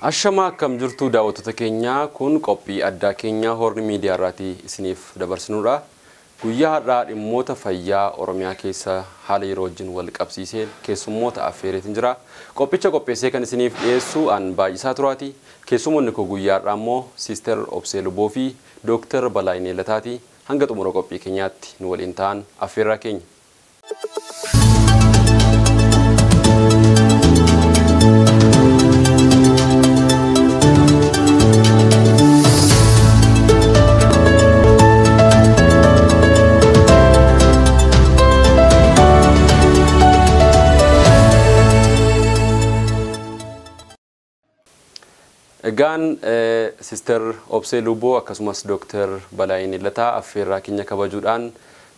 Ashamaa akkam jirtu daawwattoota keenyaa, kun qophii addaa keenyaa Horni Miidiyaa irraatii isiniif dabarsinudha. Guyyaa har'aa dhimmoota fayyaa Oromiyaa keessa haala yeroo wajjin wal qabsiisee keessummoota affeereetiin jira. Qophicha qopheessee kan isiniif dhiyeessu an Baay'isaa Turaati. Keessummoonni koo guyyaa har'aa immoo Siister Obsee Luboo fi Dooktar Balaayinee Lataati. Hanga xumura qophii keenyaatti nu waliin ta'an affeerraa keenya. Egaan Sister Obsee Luboo akkasumas Dooktar Balaayinee Lataa affeerraa keenya kabajuudhaan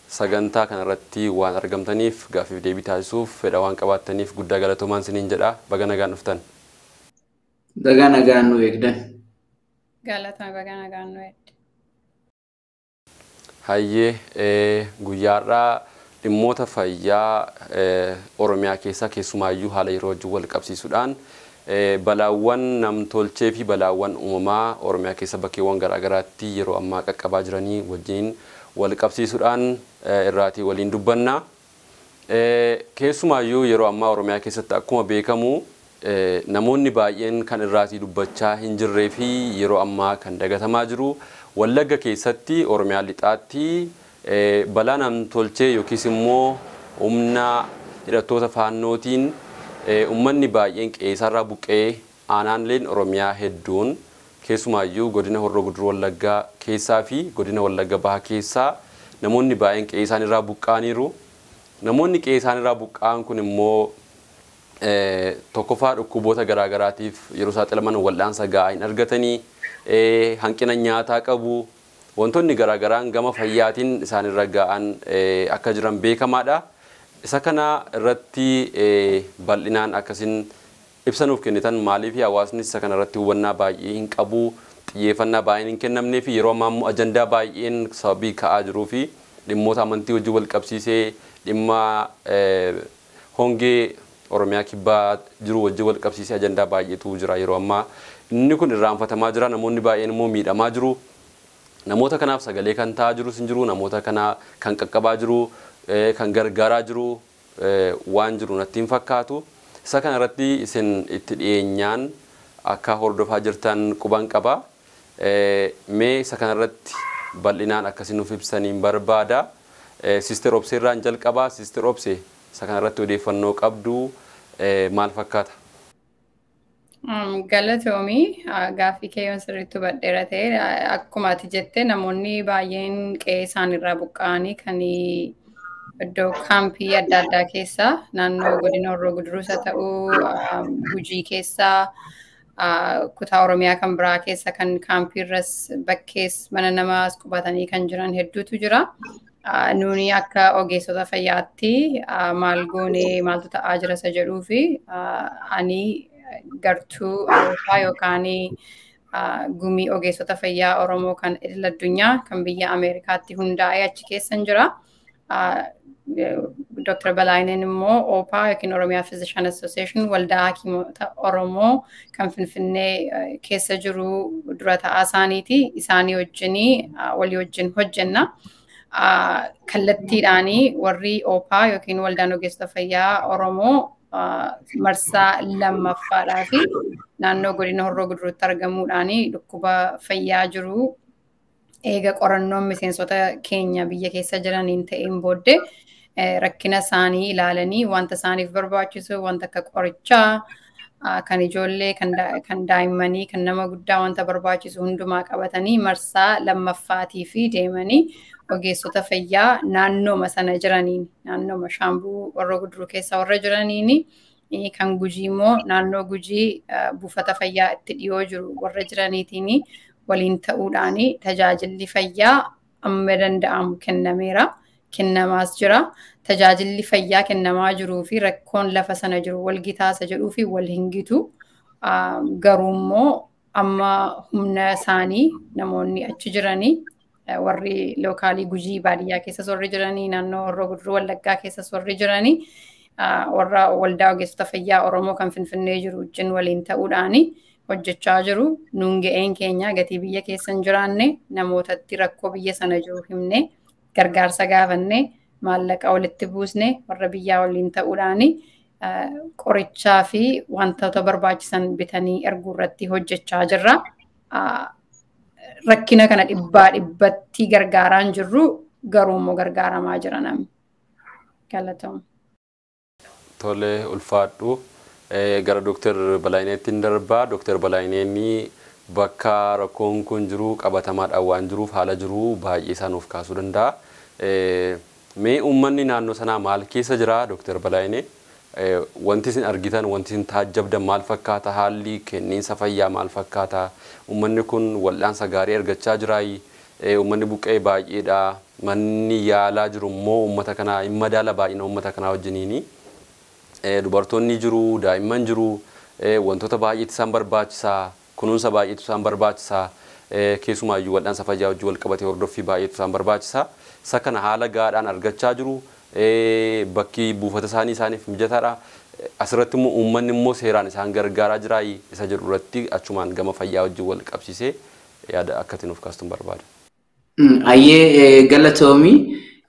sagantaa kanarratti waan argamtaniif gaaffiif deebii taasisuuf fedha waan qabaattaniif guddaa galatoomaan isiniin jedha. Baga nagaan dhuftan. Baga nagaan nu eegdan. Galatoomaa, baga nagaan nu eegdan. Hayyee, guyyaa har'aa dhimmoota fayyaa Oromiyaa keessaa keessumaayyuu haala yeroo wajjin wal qabsiisuudhaan balaawwan namtolchee fi balaawwan uumamaa Oromiyaa keessa bakkeewwan garaagaraatti yeroo ammaa qaqqabaa jiranii wajjin wal qabsiisuudhaan irraatii waliin dubbanna. Keessumaayyuu yeroo ammaa Oromiyaa keessatti akkuma beekamu namoonni baay'een kan irraatii dubbachaa hin jirree fi yeroo ammaa kan dagatamaa jiru Wallagga keessatti Oromiyaa lixaatti balaa namtolchee yookiis immoo humna hidhattoota faannootiin uummanni baay'een qe'eessaarraa buqqee aanaaleen Oromiyaa hedduun keessumaayyuu godina Horroo Guduruu Wallaggaa keessaa fi godina Wallagga Bahaa keessaa namoonni baay'een qe'ee isaaniirraa buqqa'aniiru. Namoonni qe'ee isaaniirraa buqqa'an kun immoo tokkoffaa dhukkuboota garaagaraatiif yeroo saaxilaman wal'aansa gahaa hin argatanii, hanqina nyaataa qabu, wantoonni garaagaraan gama fayyaatiin isaanirra ga'an akka jiran beekamaadha. Isa kana irratti bal'inaan akkasin ibsanuuf kennitan maaliif hawaasni isa kana irratti hubannaa baay'ee hin qabu, xiyyeeffannaa baay'een hin kennamnee fi yeroo ammaa immoo ajandaa baay'een sababii ka'aa jiruu fi dhimmoota amantii wajjin wal qabsiisee dhimma hongee Oromiyaa kibbaa jiru wajjin wal qabsiisee ajandaa baay'eetu jira yeroo ammaa. Inni kun irraanfatamaa jira, namoonni baay'een immoo miidhamaa jiru. Namoota kanaaf sagalee kan ta'aa jirus hin jiru, namoota kana kan qaqqabaa jiru, kan gargaaraa jiru waan jiru natti hin fakkaatu. Isa kana irratti isin itti dhiyeenyaan akka hordofaa jirtan quban qaba. Mee isa kana irratti bal'inaan akkasiin nuuf ibsaniin barbaada. Sister Obsee irraan jalqaba. Sister Obsee, isa kana irratti odeeffannoo qabdu maal fakkaata? Galatoomii, gaaffii kee yoon sirriitti hubadheera ta'e, akkuma ati jette namoonni baay'een qe'ee isaaniirraa buqqa'anii kan iddoo kaampii adda addaa keessa naannoo godina Horroo Guduruus haa ta'uu, Gujii keessa, kutaa Oromiyaa kan biraa keessa kan kaampiirras bakkees mana namaas qubatanii kan jiran hedduutu jira. Nuuni akka ogeessota fayyaatti maal goonee maaltu ta'aa jira isa jedhuu fi ani gartuu Awurooppaa yookaan gumii ogeessota fayyaa Oromoo kan idil addunyaa kan biyya Ameerikaatti hundaa'ee achi keessan jira. Dr. Balaayineen immoo OPA yookiin Oromiyaa Physician Association, waldaa hakiimota Oromoo kan Finfinnee keessa jiru dura ta'aa isaaniiti. Isaanii wajjinii walii wajjin hojjenna. Kallattiidhaanii warri OPA yookiin waldaan ogeessota fayyaa Oromoo marsaa lammaffaadhaa fi naannoo godina Horroo Guduruutti argamuudhaan dhukkuba fayyaa jiru eega qorannoon miseensota keenya biyya keessa jiraniin ta'een booddee rakkina isaanii ilaalanii wanta isaaniif barbaachisu, wanta akka qorichaa kan ijoollee, kan daa'immanii, kan nama guddaa, wanta barbaachisu hundumaa qabatanii marsaa lammaffaatii fi deemanii ogeessota fayyaa naannooma sana jiraniin, naannooma Shaambuu Horroo Guduruu keessa warra jiraniin, kan Gujii immoo naannoo Gujii buufata fayyaa itti dhiyoo jiru warra jiraniitiin waliin ta'uudhaan tajaajilli fayyaa amma danda'amu kennameera. Kennamaas jira. Tajaajilli fayyaa kennamaa jiruu fi rakkoon lafa sana jiru wal gitaasa jedhuu fi wal hin gitu. Garuu immoo amma humna isaanii namoonni achi jiranii, warri lookaalii Gujii baadiyyaa keessas warri jiranii, naannoo Horroo Guduruu Wallaggaa keessas warri jiranii, warra waldaa ogeessota fayyaa Oromoo kan Finfinnee jiru wajjin waliin ta'uudhaani hojjechaa jiru. Nuun ga'een keenya gatii biyya keessa hin jiraanne namootatti rakkoo biyya sana jiru himne gargaarsa gaafanne maallaqa walitti buusne warra biyyaa waliin ta'uudhaan qorichaa fi wantoota barbaachisan bitanii erguu irratti hojjechaa jirra. Rakkina kana dhibbaa dhibbatti gargaaraa hin jirru garuu immoo gargaaramaa jira namni. Galatooma. Tole, ulfaadhu. Gara Dooktar Balaayineetti hin darbaa. Dooktar Balaayineen bakka rakkoon kun jiru qabatamaadhaan waan jiruuf haala jiru baay'ee isaa nuuf kaasuu danda'a. Mee uummanni naannoo sanaa maal keessa jira, Dooktar Balaayinee? Wanti isin argitan, wanti isin taajjabdan maal fakkaata? Haalli kenniinsa fayyaa maal fakkaata? Uummanni kun wal'aansa gaarii argachaa jiraayi? Uummanni buqqee baay'eedha. Manni yaalaa jiru immoo uummata kanaa hin madaala baay'ina uummata kanaa wajjiniini. Dubartoonni jiru, daa'imman jiru, wantoota baay'eetu isaan barbaachisaa, kunuunsa baay'eetu isaan barbaachisaa, keessumaayyuu wal'aansa fayyaa wajjin wal qabatee hordoffii baay'eetu isaan barbaachisaa. Isa kana haala gahaadhaan argachaa jiru. Bakki buufata isaanii isaaniif mijataadha. Asirratti immoo uummanni immoo seeraan isaan gargaaraa jiraa isa jedhu irratti achumaan gama fayyaa wajjin wal qabsiisee yaada akkatti nuuf kaastuun barbaada. Ayyee, galatoomi.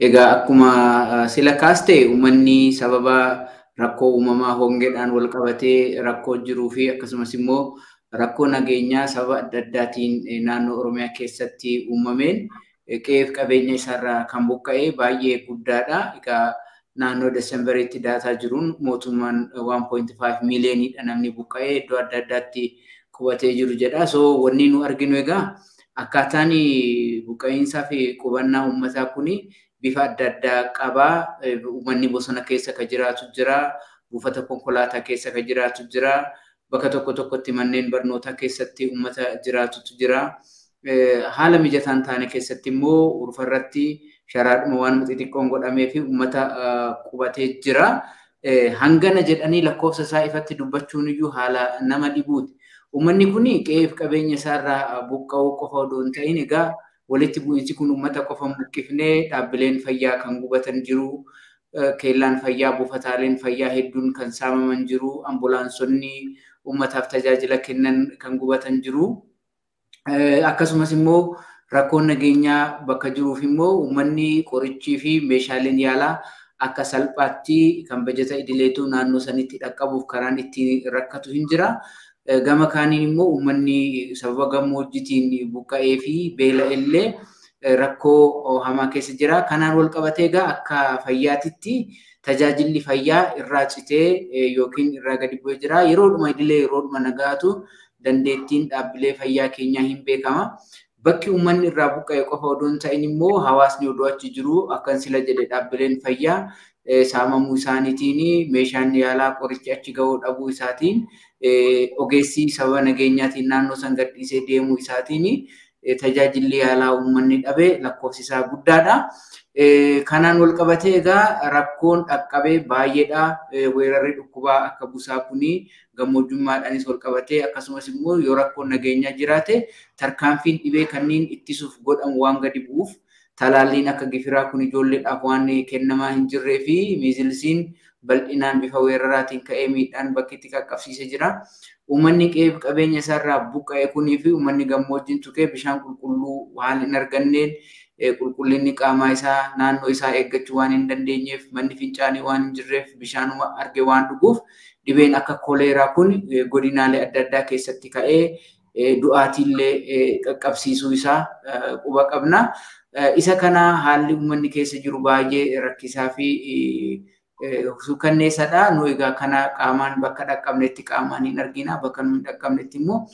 Egaa akkuma sila kaaste, uummanni sababa rakkoo uumamaa hongeedhaan wal qabatee rakkoo jiruu fi akkasumas immoo rakkoo nageenyaa sababa adda addaatiin naannoo Oromiyaa keessatti uumameen qe'eef qabeenya isaarraa kan buqqa'e baay'ee guddaadha. Egaa naannoo Deesemberiitti daataa jiruun mootummaan 1.5 miiliyooniidha namni buqqa'ee iddoo adda addaatti qubatee jiru jedha. So wanni nu arginu egaa akkaataan buqqa'iinsaa fi qubannaa uummataa kuni bifa adda addaa qaba. Uummanni bosona keessa kan jiraatu jira. Buufata konkolaataa keessa kan jiraatu jira. Bakka tokko tokkotti manneen barnootaa keessatti uummata jiraatutu jira. Haala mijataan taane keessatti immoo urfarratti sharaadhuma waan xixiqqoon godhamee fi uummata qubatee jira. Hangana jedhanii lakkoofsa isaa ifatti dubbachuun iyyuu haala nama dhibuuti. Uummanni kun qe'eef qabeenya isaarraa buqqa'uu qofa odoo hin ta'in, egaa walitti bu'iinsi kun uummata qofa hin buqqifnee, dhaabbileen fayyaa kan gubatan jiru, keellaan fayyaa, buufataaleen fayyaa hedduun kan saamaman jiru, ambulaansonni uummataaf tajaajila kennan kan gubatan jiru. Akkasumas immoo rakkoon nageenyaa bakka jiruuf immoo uummanni qorichii fi meeshaaleen yaalaa akka salphaatti kan bajata idileetu naannoo sanitti dhaqqabuuf karaan ittiin rakkatu hin jira. Gama kaaniin immoo uummanni sababa gammoojjiitiin buqqa'ee fi beela illee rakkoo hamaa keessa jira. Kanaan wal qabatee egaa akka fayyaatitti tajaajilli fayyaa irraa citee yookiin irraa gadi bu'ee jira. Yeroodhuma idilee, yeroodhuma nagaatu dandeettiin dhaabbilee fayyaa keenyaa hin beekama. Bakki uummanni irraa buqqa'e qofa odoo hin ta'in immoo hawaasni odoo achi jiru akkan sila jedhe dhaabbileen fayyaa saamamuu isaaniitiin, meeshaan yaalaa qorichi achi gahuu dhabuu isaatiin, ogeessi sababa nageenyaatiin naannoo san gadhiisee deemuu isaatiin tajaajilli yaalaa uummanni dhabe lakkoofsi isaa guddaadha. Kanaan wal qabatee egaa rakkoon dhaqqabee baay'eedha. Weerarri dhukkubaa akka busaa kuni gammoojjummaadhaanis wal qabatee, akkasumas immoo yoo rakkoon nageenyaa jiraate tarkaanfiin dhibee kanneen ittisuuf godhamu waan gadi bu'uuf, talaalliin akka gifiraa kun ijoolleedhaaf waan kennamaa hin jirree fi miizilsiin bal'inaan bifa weeraraatiin ka'ee miidhaan bakki itti qaqqabsiisee jira. Uummanni qe'eef qabeenya isaarraa buqqa'e kunii fi uummanni gammoojjiin tuqee bishaan qulqulluu waan hin arganneen, qulqullinni qaamaa isaa naannoo isaa eeggachuu waan hin dandeenyeef, manni fincaanii waan hin jirreef, bishaanuma arge waan dhuguuf dhibeen akka koleeraa kun godinaalee adda addaa keessatti ka'ee du'aatiillee qaqqabsiisuu isaa quba qabna. Isa kana haalli uummanni keessa jiru baay'ee rakkisaa fi suukanneessadha. Nu egaa kana qaamaan bakka dhaqqabnetti qaamaan hin argina. Bakka nu hin dhaqqabnetti immoo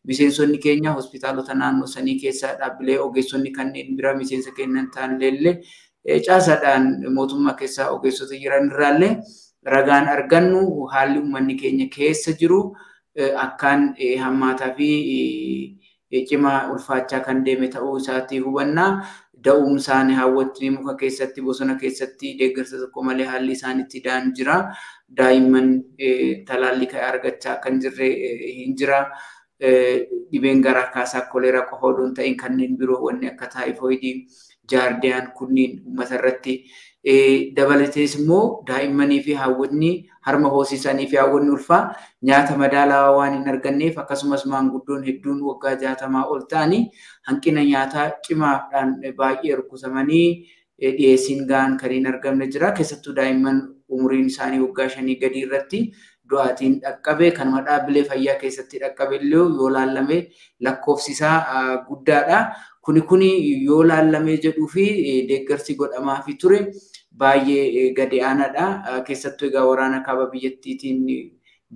miseensonni keenya hospitaalota naannoo sanii keessa dhaabbilee ogeessonni kanneen bira miseensa kennan ta'anillee, caasaadhaan mootummaa keessa ogeessota jiran irraallee ragaan argannu haalli uummanni keenya keessa jiru akkaan hammaataa fi cimaa ulfaachaa kan deeme ta'uu isaatti hubanna. Da'umsaan hawwatni muka keessatti, bosona keessatti deeggarsa tokko malee haalli isaan itti da'an jira. Daa'imman talaallii argachaa kan jirre hin jira. Dhibeen garaa kaasaa koleeraa qofa odoo hin ta'in kanneen biroo wanni akka taayifoidii, jaardiyaan kunniin uummata irratti Dabalatees immoo daa'immanii fi haawwonni harma hoosisanii fi haawwonni ulfaa nyaata madaalawaa waan hin arganneef akkasumas maanguddoon hedduun waggaa 60 ol ta'anii hanqina nyaataa cimaadhaan baay'ee rukutamanii dhiyeessiin gahaan kan hin argamne jira. Keessattuu daa'imman umuriin isaanii waggaa 5 gadii irratti du'aatiin dhaqqabe kanuma dhaabbilee fayyaa keessatti dhaqqabe illee yoo laallame lakkoofsi isaa guddaadha. Kuni yoo laallamee jedhuu fi deeggarsi godhamaafii ture baay'ee gadi aanaadha. Keessattuu egaa waraana kaaba biyyattiitiin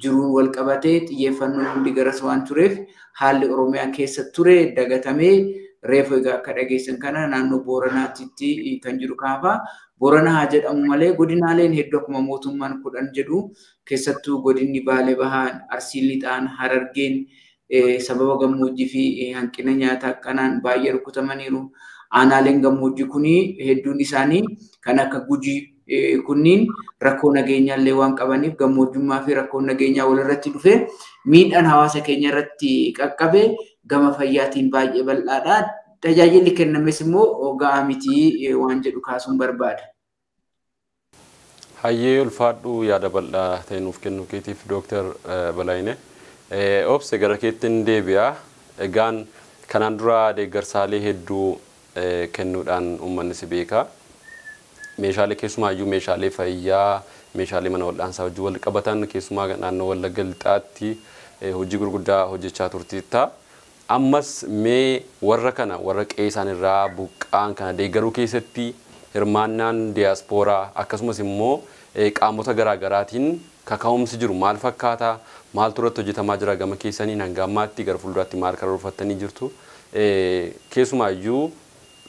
jiruun wal qabatee xiyyeeffannoon hundi garas waan tureef haalli Oromiyaa keessa ture dagatamee reefu egaa akka dhageessan kana naannoo Booranaatitti kan jiru kaafa. Boorana haa jedhamu malee godinaaleen hedduu akkuma mootummaan 10 jedhu keessattuu godinni Baalee Bahaan, Arsii Lixaan, Harargeen sababa gammoojjii fi hanqina nyaataa akkanaan baay'ee rukutamaniiru. Aanaaleen gammoojjii kuni hedduun isaanii kan akka Gujii kunniin rakkoo nageenyaallee waan qabaniif gammoojjummaa fi rakkoo nageenyaa walirratti dhufee miidhaan hawaasa keenya irratti qaqqabe gama fayyaatiin baay'ee bal'aadha. Tajaajilli kennames immoo ga'aa miti waan jedhu kaasuun barbaada. Hayyee ulfaadhu yaada bal'aa ta'e nuuf kennuu keetiif Dooktar Balaayine. Obse gara keettiin deebi'a. Egaan kanaan dura deeggarsaalee hedduu kennuudhaan uummanni si beeka. Meeshaalee keessumaayyuu meeshaalee fayyaa, meeshaalee mana wal'aansaa wajjin wal qabatan keessumaa naannoo Wallagga Lixaatti hojii gurguddaa hojjechaa turteetta. Ammas mee warra kana warra qe'ee isaaniirraa buqqaan kana deeggaruu keessatti hirmaannaan diyaaspooraa akkasumas immoo qaamota garaagaraatiin kaka'umsi jiru maal fakkaata? Maaltu irratti hojjetamaa jira gama keessaniin hanga ammaatti gara fuulduraatti maal karoorfattanii jirtu? Keessumaayyuu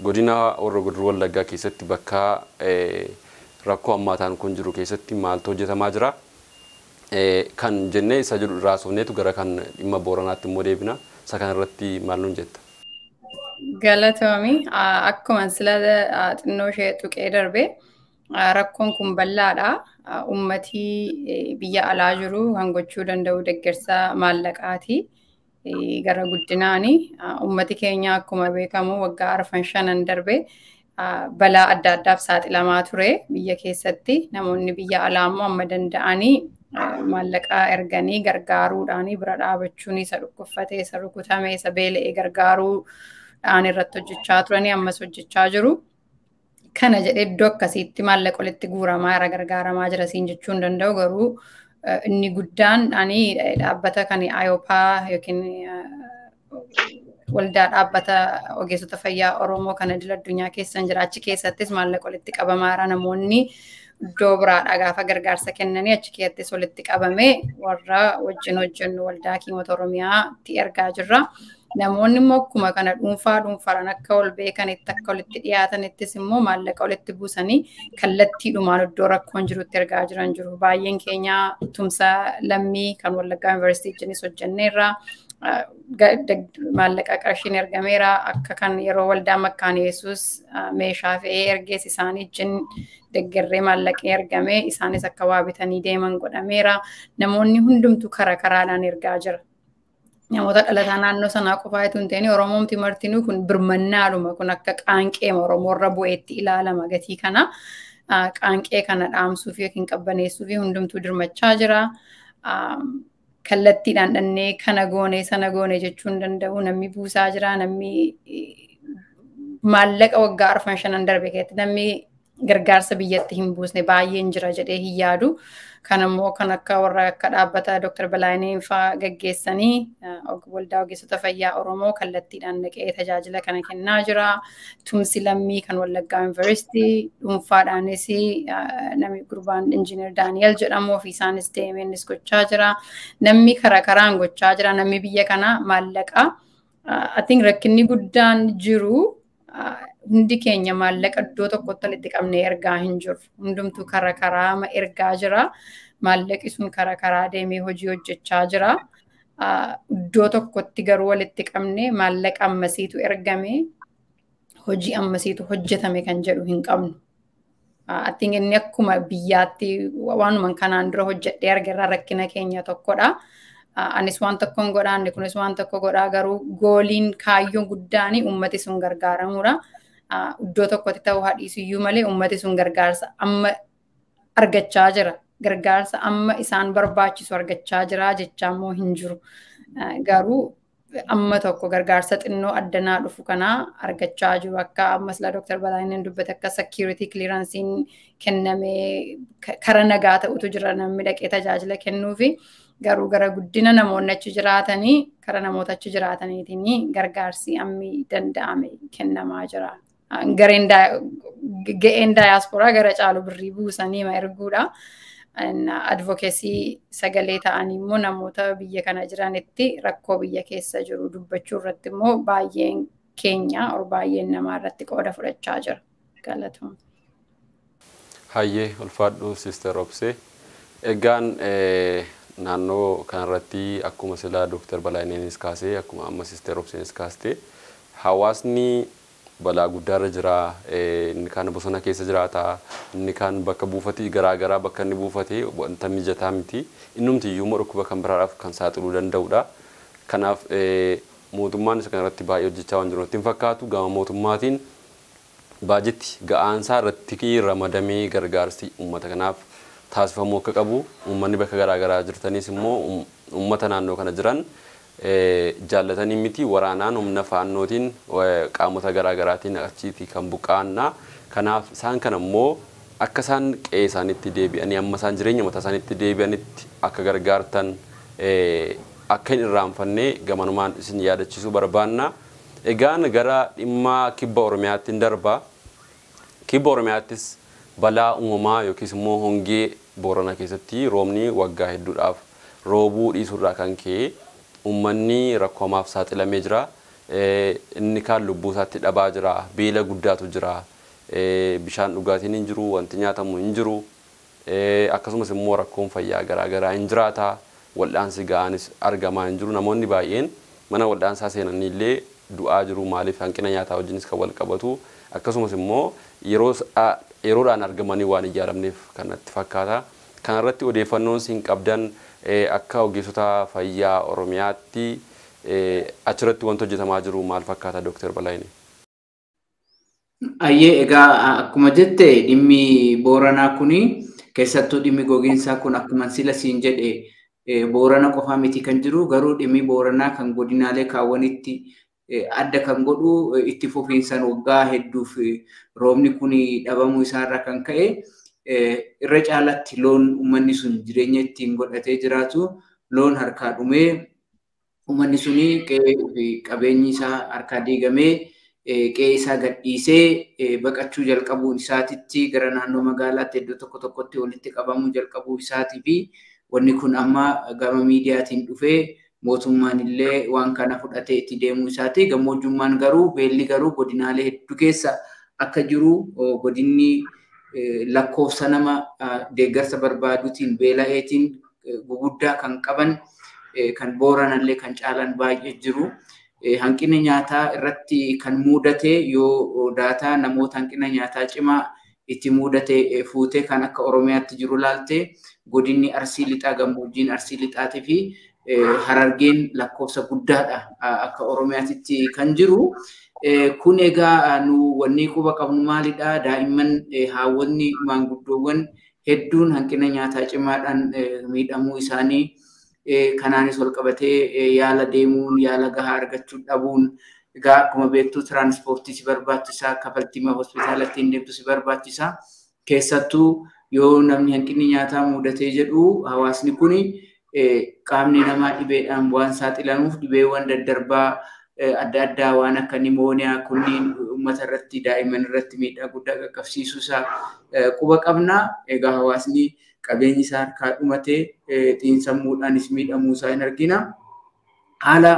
godina Horroo Guduruu Wallaggaa keessatti bakka rakkoo hammaataan kun jiru keessatti maaltu hojjetamaa jira? Kan jennee isa jedhu irraa haasofneetu gara kan dhimma Booranaatti immoo deebina. Isa kanarratti maal nuun jetta? Galatoomi akkuma sila xinnoo ishee tuqee darbe rakkoon kun bal'aadha. Uummatii biyya alaa jiru kan gochuu danda'u deeggarsa maallaqaati. Gara guddinaani uummati keenya akkuma beekamu waggaa 4-5 darbe balaa adda addaaf saaxilamaa ture biyya keessatti. Namoonni biyya alaa immoo amma danda'anii maallaqa erganii gargaaruudhaan bira dhaabachuun isa dhukkubfatee isa rukutame isa beela'ee gargaaruudhaan irratti hojjechaa turanii ammas hojjechaa jiru. Kana jedhee iddoo akkasiitti maallaqa walitti guuramaa irra gargaaramaa jira siin jechuu hin danda'u garuu inni guddaan ani dhaabbata kan IOPA yookiin waldaa dhaabbata ogeessota fayyaa Oromoo kan idil addunyaa keessa jira. Achi keessattis maallaqa walitti qabamaa jira. Namoonni iddoo biraadhaa gaafa gargaarsa kennanii achi keessattis walitti qabamee warra wajjin hojjennu waldaa Hakiimota Oromiyaatti ergaa jirra. Namoonni immoo akkuma kana dhuunfaa dhuunfaadhaan akka wal beekanitti akka walitti dhiyaatanittis immoo maallaqa walitti buusanii kallattiidhumaan iddoo rakkoon jirutti ergaa jiran jiru. Baay'een keenya tumsa lammii kan Wallaggaa Yuunivarsiitii wajjinis hojjenneerra. Maallaqa qarshiin ergameera. Akka kan yeroo waldaa Makkaan Yesuus meeshaa fe'ee ergees isaanii wajjin deeggarree maallaqni ergame isaanis akka waa bitanii deeman godhameera. Namoonni hundumtuu karaa karaadhaan ergaa jira. Namoota dhalataa naannoo sanaa qofaa itoo hin ta'in Oromoomti martinuu kun birmannaadhuma kun akka qaanqeema Oromoorra bu'eetti ilaalama gatii kana. Qaanqee kana dhaamsuuf yookiin qabbaneessuuf hundumtuu dirmachaa jira. Kallattiidhaan dhannee kana goone sana goone jechuu hin danda'u. Namni buusaa jira. Namni maallaqa waggaa 4-5 darbe keessatti namni gargaarsa biyyatti hin buusne baay'een jira jedhee hin yaadu. Kan immoo kan akka warra akka dhaabbata Dr. Balaayineen fa'aa gaggeessanii waldaa ogeessota fayyaa Oromoo kallattiidhaan dhaqee tajaajila kana kennaa jira. Tumsi lammii kan Wallaggaa Yuunivarsiitii dhuunfaadhaanis namni gurbaan Injiinar Daani'el jedhamu ofiisaanis deemee innis gochaa jira. Namni karaa karaan gochaa jira. Namni biyya kana maallaqa. I think rakkinni guddaan jiru hundi keenya maallaqa iddoo tokkotti walitti qabnee ergaa hin jirru. Hundumtuu karaa karaa ergaa jira. Maallaqi sun karaa karaa deemee hojii hojjechaa jira. Iddoo tokkotti garuu walitti qabnee maallaqa ammasiitu ergame hojii ammasiitu hojjetame kan jedhu hin qabnu. I think inni akkuma biyyaatti waanuma kanaan dura hojjedhee argerraa rakkina keenya tokkodha. Anis waan tokkoon godhaa, inni kunis waan tokko godhaa garuu gooliin kaayyoon guddaan uummati sun gargaaramuudha. Iddoo tokkotti ta'uu haadhiisu iyyuu malee uummati sun gargaarsa amma argachaa jira. Gargaarsa amma isaan barbaachisu argachaa jira jechaa immoo hin jiru. Garuu amma tokko gargaarsa xinnoo addanaa dhufu kanaa argachaa jiru. Akka ammas laa Dr. Balaayinan dubbate akka security clearancein kennamee kara nagaa ta'utu jira namni dhaqee tajaajila kennuufi. Garuu gara guddina namoonni achi jiraatanii kara namoota achi jiraataniitiin gargaarsi ammi danda'ame kennamaa jira. Gareen ga'een daayasporaa gara caalu birrii buusanii ma erguudha. Advocacy sagalee ta'anii immoo namoota biyya kana jiranitti rakkoo biyya keessa jiru dubbachuu irratti immoo baay'een keenya or baay'een namaa irratti qooda fudhachaa jira. Galatooma. Hayyee, ulfaadhu Sister Obsee. Egaan naannoo kanarratti akkuma silaa Dooktar Balaayineenis kaasee, akkuma amma Sister Obseenis kaaste, hawaasni balaa guddaarra jira. Inni kaan bosona keessa jiraata. Inni kaan bakka buufatii garaagaraa bakka inni buufate wanta mijataa miti. Innumti iyyuu immoo dhukkuba kan biraadhaaf kan saaxiluu danda'udha. Kanaaf mootummaan isa kanarratti baay'ee hojjechaa waan jiru natti hin fakkaatu. Gama mootummaatiin baajetti ga'aansaa irratti ramadamee gargaarsi uummata kanaaf taasifamuu akka qabu, uummanni bakka garaagaraa jirtanis immoo uummata naannoo kana jiran jaallatanii miti, waraanaan humna faannootiin qaamota garaagaraatiin achiitii kan buqqa'anna. Kanaaf isaan kana immoo akka isaan qe'ee isaaniitti deebi'anii amma isaan jireenya mataa isaaniitti deebi'anitti akka gargaartan akka hin irraanfanne gamanumaan isin yaadachiisuu barbaanna. Egaan gara dhimma kibba Oromiyaatti hin darba. Kibba Oromiyaattis balaa uumamaa yookiis immoo hongee Boorana keessatti roobni waggaa hedduudhaaf roobuu dhiisuurraa kan ka'e uummanni rakkoo hamaaf saaxilamee jira. Inni kaan lubbuu isaatti dhabaa jira. Beela guddaatu jira. Bishaan dhugaatiin hin jiru, wanti nyaatamu hin jiru. Akkasumas immoo rakkoon fayyaa garaagaraa hin jiraata. Wal'aansi ga'aanis argamaa hin jiru. Namoonni baay'een mana wal'aansaa seenanii illee du'aa jiru. Maaliif? Hanqina nyaataa wajjinis kan wal qabatu. Akkasumas immoo yeroodhaan argamanii waan hin ijaaramneef kanatti fakkaata. Kanarratti odeeffannoon isin qabdan akka ogeessota fayyaa Oromiyaatti achirratti wanti hojjetamaa jiru maal fakkaata, Dooktar Balaayinee? Ayyee, egaa akkuma jette dhimmi Booranaa kuni, keessattuu dhimmi gogiinsaa kun, akkuma sila siin jedhe Boorana qofaa miti kan jiru. Garuu dhimmi Booranaa kan godinaalee kaawwanitti adda kan godhu itti fufiinsaan waggaa hedduuf roobni kun dhabamuu isaarraa kan ka'e irra caalatti loon uummanni sun jireenya ittiin godhatee jiraatu loon harkaa dhumee, uummanni suni qe'ee fi qabeenyi isaa harkaa diigamee qe'ee isaa gadhiisee baqachuu jalqabuun isaatitti gara naannoo magaalaatti iddoo tokko tokkotti walitti qabamuu jalqabuu isaatii fi wanni kun amma gama miidiyaatiin dhufee mootummaan illee waan kana fudhatee itti deemuu isaati. Gammoojjummaan garuu, beelli garuu godinaalee hedduu keessa akka jiru, godinni lakkoofsa nama deeggarsa barbaaduutiin beela'eetiin guguddaa kan qaban kan Booranallee kan caalan baay'ee jiru. Hanqina nyaataa irratti kan mudate yoo daataa namoota hanqina nyaataa cimaa itti mudate fuutee kan akka Oromiyaatti jiru laalte, godinni Arsii Lixaa, gammoojjiin Arsii Lixaatii fi Harargeen lakkoofsa guddaadha akka Oromiyaatti kan jiru. Kun egaa nu wanni quba qabnu maalidha? Daa'imman, haawwonni, maanguddoowwan hedduun hanqina nyaataa cimaadhaan miidhamuu isaanii, kanaanis wal qabatee yaala deemuun yaala gahaa argachuu dhabuun, egaa akkuma beektu tiraanspoortii si barbaachisa, kafaltii hospitaalatti hin deemtu si barbaachisa. Keessattuu yoo namni hanqinni nyaataa mudatee jedhu hawaasni kuni qaamni namaa dhibeedhaan waan saaxilamuuf dhibeewwan daddarbaa adda addaa waan akka nimooniyaa kunniin uummata irratti, daa'imman irratti miidhaa guddaa qaqqabsiisuu isaa quba qabna. Egaa hawaasni qabeenyi isaa harkaa dhumatee xiinsammuudhaanis miidhamuu isaa hin argina. Haala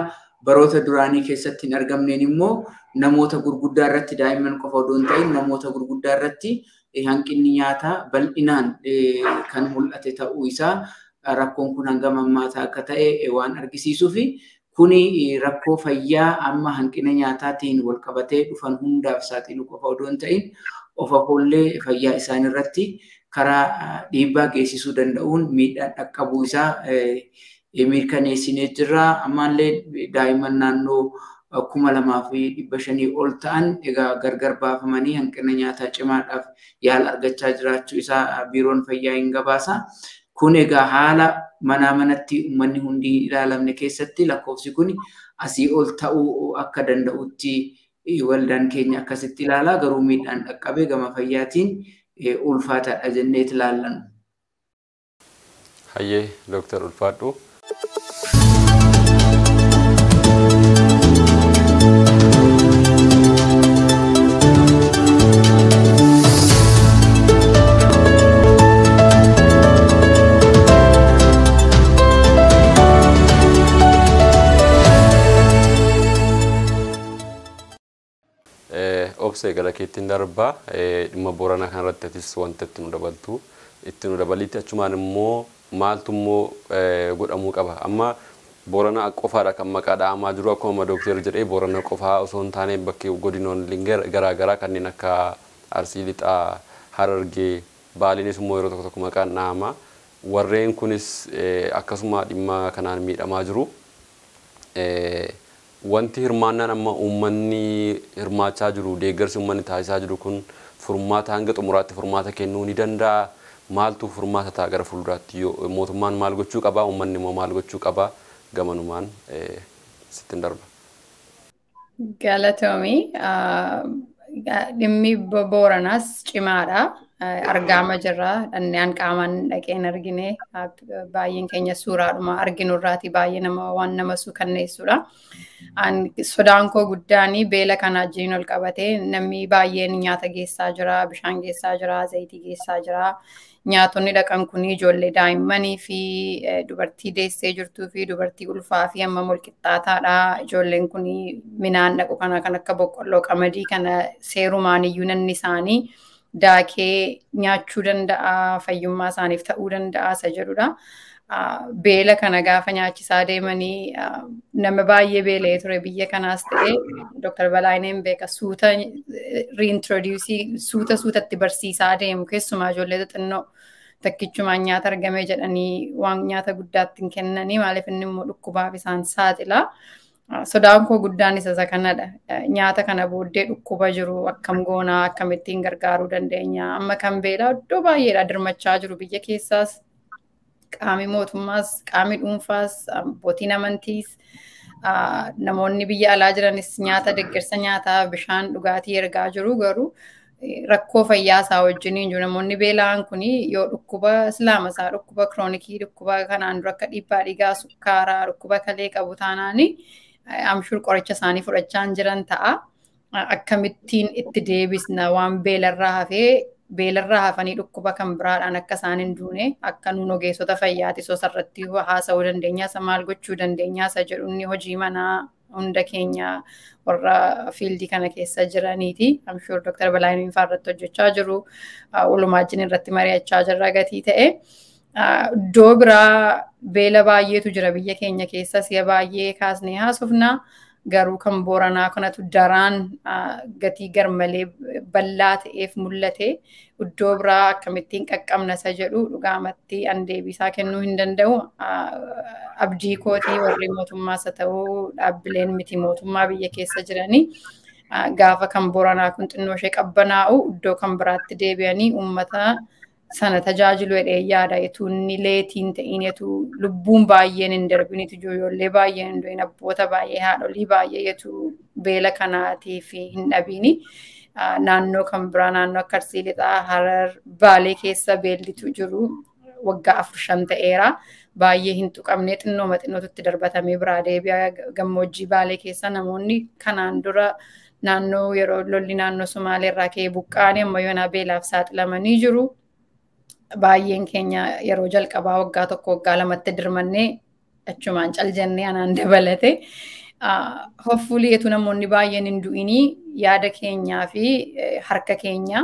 baroota duraanii keessatti hin argamneen immoo namoota gurguddaa irratti, daa'imman qofa odoo hin ta'in namoota gurguddaa irratti hanqinni nyaataa bal'inaan kan mul'ate ta'uu isaa, rakkoon kun hangam hammaataa akka ta'e waan argisiisuu fi kuni rakkoo fayyaa amma hanqina nyaataatiin wal qabatee dhufan hundaaf saaxilu qofa odoo hin ta'in of afoollee fayyaa isaan irratti karaa dhiibbaa geessisuu danda'uun miidhaan dhaqqabuu isaa mirkaneessinee jirra. Ammallee daa'imman naannoo 2,500 ol ta'an egaa gargar baafamanii hanqina nyaataa cimaadhaaf yaala argachaa jiraachuu isaa biiroon fayyaa hin gabaasa. Kun egaa haala manaa manatti uummanni hundi hin ilaalamne keessatti lakkoofsi kun asii ol ta'uu akka danda'utti waldaan keenya akkasitti ilaala. Garuu miidhaan dhaqqabe gama fayyaatiin ulfaataadha jennee ilaallan. Hayyee Dooktar Ulfaadhu. Obsee gara keettiin darbaa dhimma Booranaa kanarratti atis wanta itti nu dabaltu itti nu dabalitti achumaan immoo maaltu immoo godhamuu qaba. Amma Booranaa qofaadha kan maqaa dha'amaa jiru akkuma dooktarri jedhee Booranaa qofaa osoo hin taane bakkee godinoonni garaagaraa kanneen akka Arsii Lixaa, Harargee, Baaliinis immoo yeroo tokko tokko maqaan dha'ama. Warreen kunis akkasuma dhimma kanaan miidhamaa jiru. Wanti hirmaannaan amma uummanni hirmaachaa jiru deeggarsi uummanni taasisaa jiru kun furmaata hanga xumuraatti furmaata kennuu ni danda'a. Maaltu furmaata ta'a gara fuulduraatti mootummaan maal gochuu qaba uummanni immoo maal gochuu qaba gamanumaan sittin darba. Galatoomii dhimmi Booranaas cimaadha. Argaama jirra. Dhanneen qaamaan dhaqeen argine baay'een keenya suuraadhuma arginurraati baay'ee nama waan nama suukanneessudha. Sodaan koo guddaan beela kana wajjin ol qabatee namni baay'een nyaata geessaa jira, bishaan geessaa jira, zayitii geessaa jira. Nyaatonni dhaqan kun ijoollee daa'immanii fi dubartii deessee jirtuu fi dubartii ulfaa fi amma molqixxaataadha. Ijoolleen kun midhaan dhaqu kana kan akka boqqolloo qamadii kana seerumaan iyyuu namni isaanii daakee nyaachuu danda'a, fayyummaa isaaniif ta'uu danda'a isa jedhudha. Beela kana gaafa nyaachisaa deemanii nama baay'ee beela'ee ture biyya kanaas ta'e Dr. Balaayineen beeka suuta reintroduusii suuta suutatti barsiisaa deemu keessumaa ijoollee xixinnoo takkichumaan nyaata argame jedhanii waan nyaata guddaatti hin kennanii maaliif inni immoo dhukkubaaf isaan saaxila. Sodaan koo guddaan isa kanadha. Nyaata kana booddee dhukkuba jiru akkam goonaa akkamittiin gargaaruu dandeenya. Amma kan beelaa iddoo baay'eedha dirmachaa jiru biyya keessaas qaami mootummaas qaami dhuunfaas abbootiin amantiis namoonni biyya alaa jiranis nyaata deeggarsa nyaataa bishaan dhugaatii ergaa jiru garuu rakkoo fayyaa isaa wajjiniin jiru. Namoonni beela'an kun yoo dhukkuba islaama isaa dhukkuba kiroonikii dhukkuba kanaan dura akka dhiibbaa dhiigaa sukkaaraa dhukkuba kalee qabu taanaani amshur qoricha isaanii fudhachaa hin jiran ta'a. Akkamittiin itti deebisna waan beelarraa hafee beelarraa hafanii dhukkuba kan biraadhaan akka isaan hin duune akka nuun ogeessota fayyaati sosarratti haasa'uu dandeenya isa maal gochuu dandeenya isa jedhu inni hojii manaa hunda keenya warra fiildii kana keessa jiraniiti. I'm sure Dr. Balaayiniin fa'aa irratti hojjechaa jiru. Walumaa wajjin irratti mari'achaa jirra gatii ta'e. Iddoo biraa beela baay'eetu jira biyya keenya keessa si'a baay'ee kaasnee haasofna. Garuu kan Booranaa kanatu daraan gatii garmalee bal'aa ta'eef mul'ate iddoo biraa akkamittiin qaqqabna isa jedhu dhugaamatti an deebisaa kennuu hin danda'u. Abdii kootii warri mootummaas haa ta'u dhaabbileen miti mootummaa biyya keessa jiranii gaafa kan Booranaa kun xinnoo ishee qabbanaa'u iddoo kan biraatti deebi'anii uummata sana tajaajilu jedhee yaada. Etuu inni leetiin ta'in etuu lubbuun baay'een hin darbin etuu ijoollee baay'een hin du'in abboota baay'ee haadholii baay'ee etuu beela kanaatiif hin dhabiini. Naannoo kan biraa naannoo akka Arsii Lixaa, Harar, Baalee keessa beellitu jiru waggaa 4-5 ta'eera. Baay'ee hin tuqamne xinnooma xinnootti darbatamee biraa deebi'a. Gammoojjii Baalee keessa namoonni kanaan dura naannoo yeroo lolli naannoo Sumaalee irraa ka'ee buqqaanii amma yoonaa beelaaf saaxilamanii jiru. Baay'een keenya yeroo jalqabaa waggaa 1 waggaa 2tti dirmannee achumaan cal jennee anaan dabalate. Hopefully etuu namoonni baay'een hin du'inii yaada keenyaa fi harka keenya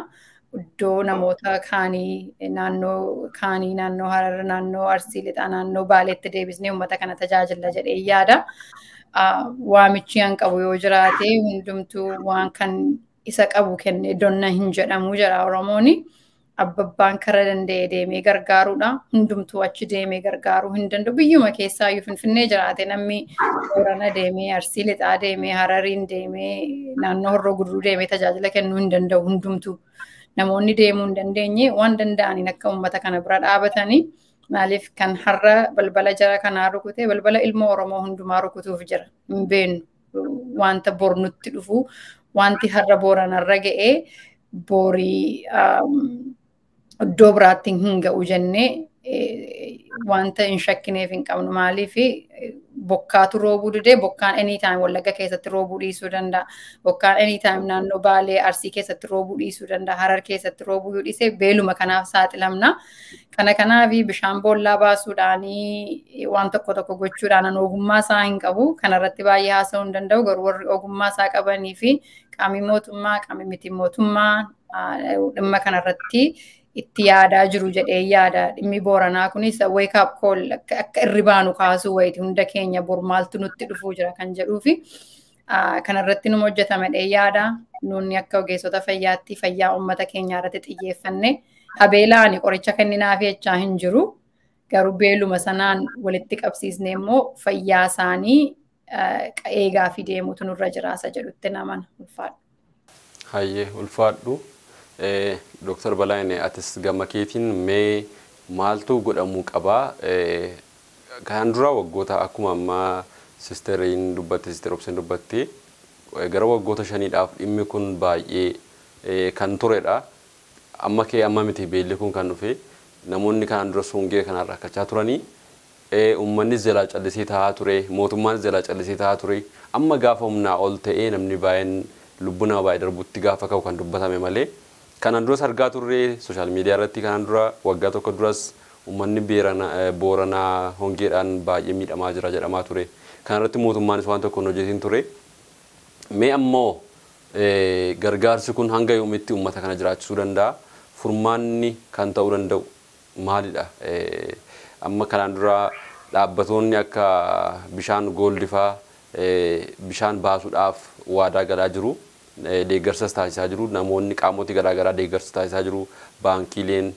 iddoo namoota kaanii naannoo Harar, naannoo Arsii Lixaa, naannoo Baaleetti deebisnee uummata kana tajaajilla jedhee yaada. Waamichi an qabu yoo jiraate hundumtuu waan kan isa qabu kennee donna hin jedhamu jedha Oromooni. Abbabbaan kara danda'e deemee gargaaruudha. Hundumtuu achi deemee gargaaruu hin danda'u. Biyyuma keessaayyuu Finfinnee jiraate namni Boorana deemee, Arsii Lixaa deemee, Harariin deemee, naannoo Horroo Guduruu deemee tajaajila kennuu hin danda'u hundumtuu. Namoonni deemuu hin dandeenye waan danda'aniin akka uummata kana bira dhaabatanii maaliif kan har'a balbala jara kanaa rukute balbala ilma Oromoo hundumaa rukutuuf jira. Hin beeknu wanta bor nutti dhufu, wanti har'a Booranarra ga'ee borii iddoo biraatti hin ga'u jennee wanta hin shakkineef hin qabnu. Maaliif bokkaatu roobuu didee, bokkaan anytime Wallagga keessatti roobuu dhiisuu danda'a. Bokkaan anytime naannoo Baalee, Arsii keessatti roobuu dhiisuu danda'a. Harar keessatti roobuu yoo dhiise beeluma kanaaf saaxilamna. Kana kanaaf bishaan boollaa baasuudhaanii waan tokko tokko gochuudhaan an ogummaa isaa hin qabu. Kanarratti baay'ee haasa'uu hin danda'u. Garuu warri ogummaa isaa qabanii fi qaamni mootummaa, qaamni miti mootummaa dhimma kanarratti itti yaadaa jiru jedhee yaada. Dhimmi Booranaa kunis wake up call, akka irribaanu kaasuu wayiiti, hunda keenya bor maaltu nutti dhufuu jira kan jedhuu fi kanarratti numa hojjetama jedhee yaada. Nuuni akka ogeessota fayyaatti fayyaa uummata keenyaa irratti xiyyeeffanne habeelaan qoricha kenninaaf jechaa hin jiru. Garuu beeluma sanaan walitti qabsiisne immoo fayyaa isaanii eegaa fi deemuutu nurra jiraasa jedhutti naman ulfaadhu. Hayyee, ulfaadhu. Dooktar Balaayine, atis gama keetiin mee maaltu godhamuu qabaa? Kan dura waggoota akkuma ammaa sisteriin dubbatte, sister Obseen dubbatte, gara waggoota 5dhaaf dhimmi kun baay'ee kan turedha. Amma kee amma miti beelli kun kan dhufe, namoonni kanaan dura hongee kanaan rakkachaa turanii, uummannis jalaa callisee taa'aa ture, mootummaanis jalaa callisee taa'aa ture. Amma gaafa humnaa ol ta'ee namni baay'een lubbuu nama baay'ee darbutti gaafa ka'u kan dubbatame malee, kanaan duras argaa turre social media irratti. Kanaan dura waggaa tokko duras uummanni Booranaa hongeedhaan baay'ee miidhamaa jira jedhamaa ture. Kanarratti mootummaanis waan tokko hin hojjetin ture. Mee ammoo gargaarsi kun hanga yoomitti uummata kana jiraachisuu danda'a? Furmaanni kan ta'uu danda'u maalidha? Amma kanaan dura dhaabbatoonni akka bishaan gooldifaa bishaan baasuudhaaf waadaa galaa jiru. Deeggarsas taasisaa jiru. Namoonni qaamoti garaagaraa deeggarsa taasisaa jiru. Baankiileen,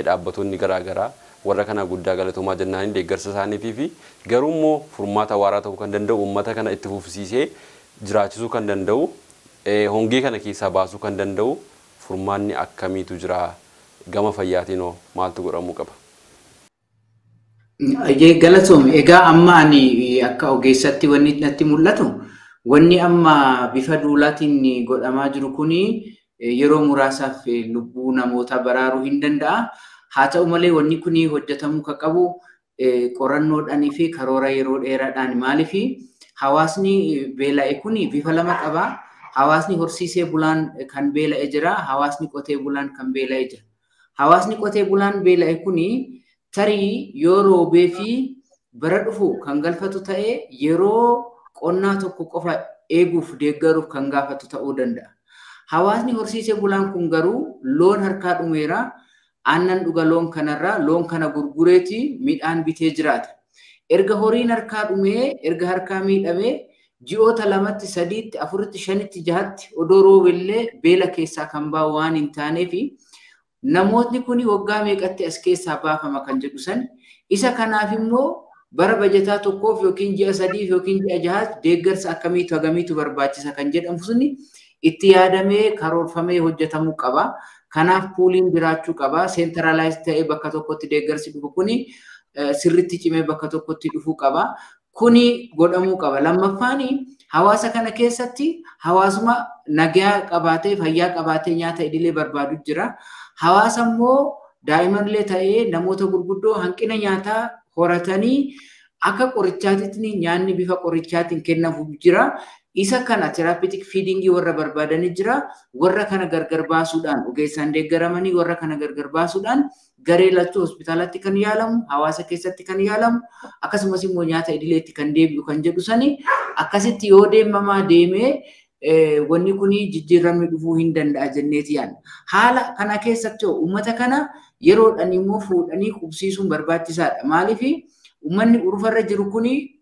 dhaabbatoonni garaagaraa warra kana guddaa galatoomaa jennaanii deeggarsa isaaniitii fi garuu immoo furmaata waaraa ta'uu kan danda'u, uummata kana itti fufsiisee jiraachisuu kan danda'u, hongee kana keessaa baasuu kan danda'u furmaanni akkamiitu jira? Gama fayyaatiin hoo maaltu godhamuu qaba? Galatoome. Egaa amma ani akka ogeessatti wanni natti mul'atu, wanni amma bifa duulaatiin godhamaa jiru kuni yeroo muraasaaf lubbuu namoota baraaruu hin danda'a. Haa ta'u malee wanni kuni hojjetamuu kan qabu qorannoodhaanii fi karoora yeroo dheeraadhaan. Maaliif hawaasni beela'e kuni bifa lama qaba. Hawaasni horsiisee bulaan kan beela'e jira. Hawaasni qotee bulaan kan beela'e jira. Hawaasni qotee bulaan beela'e kuni tarii yoo roobee fi bara dhufu kan galfatu ta'ee yeroo qonnaa tokko qofa eeguuf deeggaruuf kan gaafatu ta'uu danda'a. Hawaasni horsiisee bulaan kun garuu loon harkaa dhumeera. Aannan dhuga loon kanarraa, loon kana gurgureeti midhaan bitee jiraata. Erga horiin harkaa dhumee, erga harkaa miidhamee, ji'oota 2tti, 3tti, 4tti, 5tti, 6tti odoo roobellee beela keessaa kan bahu waan hin taaneefi namootni kuni waggaa meeqatti as keessaa baafama kan jedhu san, isa kanaaf immoo bara bajataa tokkoof yookiin ji'a 3f yookiin ji'a 6tti deeggarsa akkamiitu hagamiitu barbaachisa kan jedhamu suni itti yaadamee karoorfamee hojjetamuu qaba. Kanaaf pooliin jiraachuu qaba. Centralize ta'ee bakka tokkotti deeggarsi dhufu kuni sirriitti cimee bakka tokkotti dhufuu qaba. Kuni godhamuu qaba. Lammaffaan, hawaasa kana keessatti hawaasuma nagaa qabaatee, fayyaa qabaatee nyaata idilee barbaadu jira. Hawaasa immoo daa'immanillee ta'ee namoota gurguddoo hanqina nyaataa horatanii akka qorichaatitti nyaanni bifa qorichaatiin kennamu jira. Isa kana therapeutic feeding warra barbaadanii jira. Warra kana gargar baasuudhaan, ogeessaan deeggaramanii warra kana gargar baasuudhaan, garee lachuu hospitaalatti kan yaalamu, hawaasa keessatti kan yaalamu, akkasumas immoo nyaata idileetti kan deebi'u kan jedhu sani akkasitti yoo deemamaa deemee wanni kun jijjiiramni dhufuu hin danda'a jenneeti yaadna. Haala kana keessatti uummata kana yeroodhaan immoo fuudhanii qubsiisuun barbaachisaadha. Maaliif uummanni urufarra jiru kuni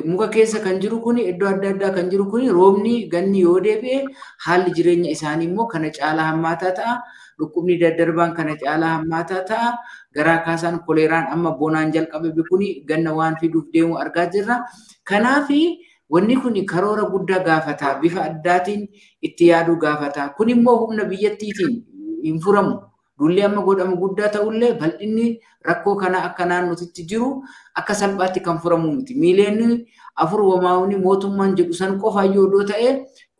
Muka keessa kan jiru kuni iddoo adda addaa kan jiru kuni roobni ganni yoo deebi'e haalli jireenya isaanii immoo kana caalaa hammaataa ta'a. Dhukkubni daddarbaan kana caalaa hammaataa ta'a. Garaa kaasaan koleeraan amma bonaan jalqabe kuni ganna waan fiduuf deemu argaa jirra. Kanaafi wanni kun karoora guddaa gaafata. Bifa addaatiin itti yaaduu gaafata. Kun immoo humna biyyattiitiin hin furamu. Dulli amma godhamu guddaa ta'ullee bal'inni rakkoo kana akka naannootitti jiru akka salphaatti kan furamu miti. Miiliyoonni 4 womaawni mootummaan jedhu san qofa iyyuu odoo ta'e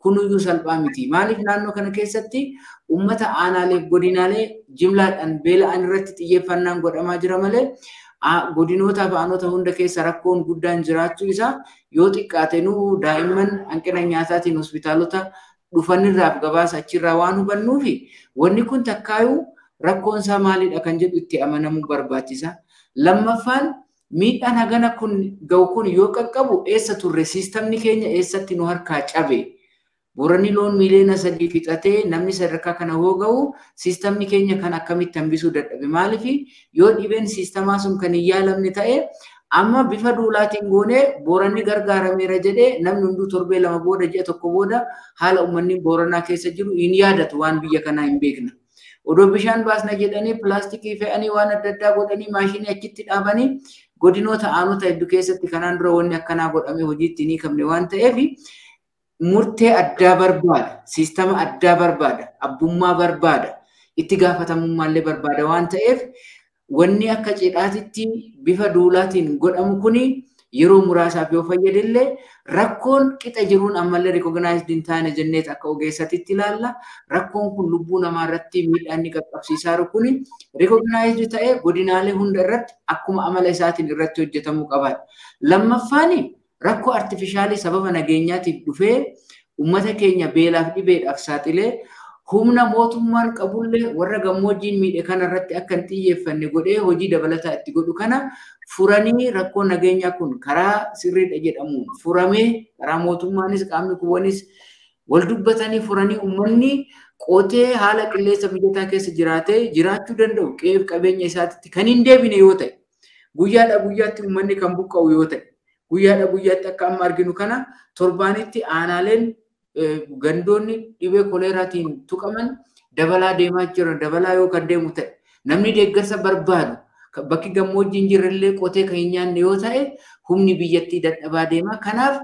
kunuyyuu salphaa miti. Maaliif naannoo kana keessatti uummata aanaalee godinaalee jimlaadhaan beela'an irratti xiyyeeffannaan godhamaa jira malee godinootaa fi aanota hunda keessa rakkoon guddaan jiraachuu isaa yoo xiqqaate nuu daa'imman hanqina nyaataatiin hospitaalota dhufanirraaf gabaasa achirraa waan hubannuufi wanni kun takkaayuu rakkoon isaa maalidha kan jedhu itti amanamuu barbaachisa. Lammaffaan miidhaan hagana kun ga'u kun yoo qaqqabu eessa turre siistamni keenya eessatti nu harkaa cabe. Boranni loon miiliyoona 3 fixatee namni sadarkaa kana hoo ga'u siistamni keenya kan akkamitti hambisuu dadhabe. Maaliif yoo dhibeen siistamaa sun kan hin yaalamne ta'e amma bifa duulaatiin goonee Boranni gargaarameera jedhee namni hunduu torbee 2 booda ji'a 1 booda haala uummanni Booranaa keessa jiru hin yaadatu waan biyya kanaa hin beekna. Odoo bishaan baasna jedhanii pilaastikii fe'anii waan adda addaa godhanii maashinii achitti dhaabanii godinoota aanota hedduu keessatti kanaan dura wanni akkanaa godhamee hojiitti hin hiikamne waan ta'eef murtee addaa barbaada, siistama addaa barbaada, abbummaa barbaada, itti gaafatamummaallee barbaada waan ta'eef wanni akka cidhaatitti bifa duulaatiin godhamu kuni yeroo muraasaaf yoo fayyadillee rakkoon qixa jiruun ammallee recognize hin taane jenneet akka ogeessatitti ilaalla. Rakkoon kun lubbuu namaa irratti miidhaan inni qaqqabsiisaa jiru kuni recognize ta'ee godinaalee hunda irratti akkuma amala isaatiin irratti hojjetamuu qaba. Lammaffaan rakkoo artifishaalii sababa nageenyaatiif dhufee uummata keenya beelaaf dhibeedhaaf saaxilee humna mootummaan qabullee warra gammoojjiin miidhe kanarratti akka hin xiyyeeffanne godhee hojii dabalataa itti godhu kana furanii rakkoon nageenyaa kun karaa sirriidha jedhamuun furamee karaa mootummaanis qaamni kuwwanis wal dubbatanii furanii uummanni qotee haala qilleensa mijataa keessa jiraatee jiraachuu danda'u qe'eef qabeenya isaatitti kan hin deebine yoo ta'e guyyaadhaa guyyaatti uummanni kan buqqa'u yoo ta'e guyyaadhaa guyyaatti akka amma arginu kana torbaanitti aanaaleen gandoonni dhibee koleeraatiin tuqaman dabalaa deemaa jiran dabalaa yoo kan deemu ta'e namni deeggarsa barbaadu bakki gammoojjiin jirrellee qotee kan hin nyaanne yoo ta'e humni biyyattii dadhabaa deema. Kanaaf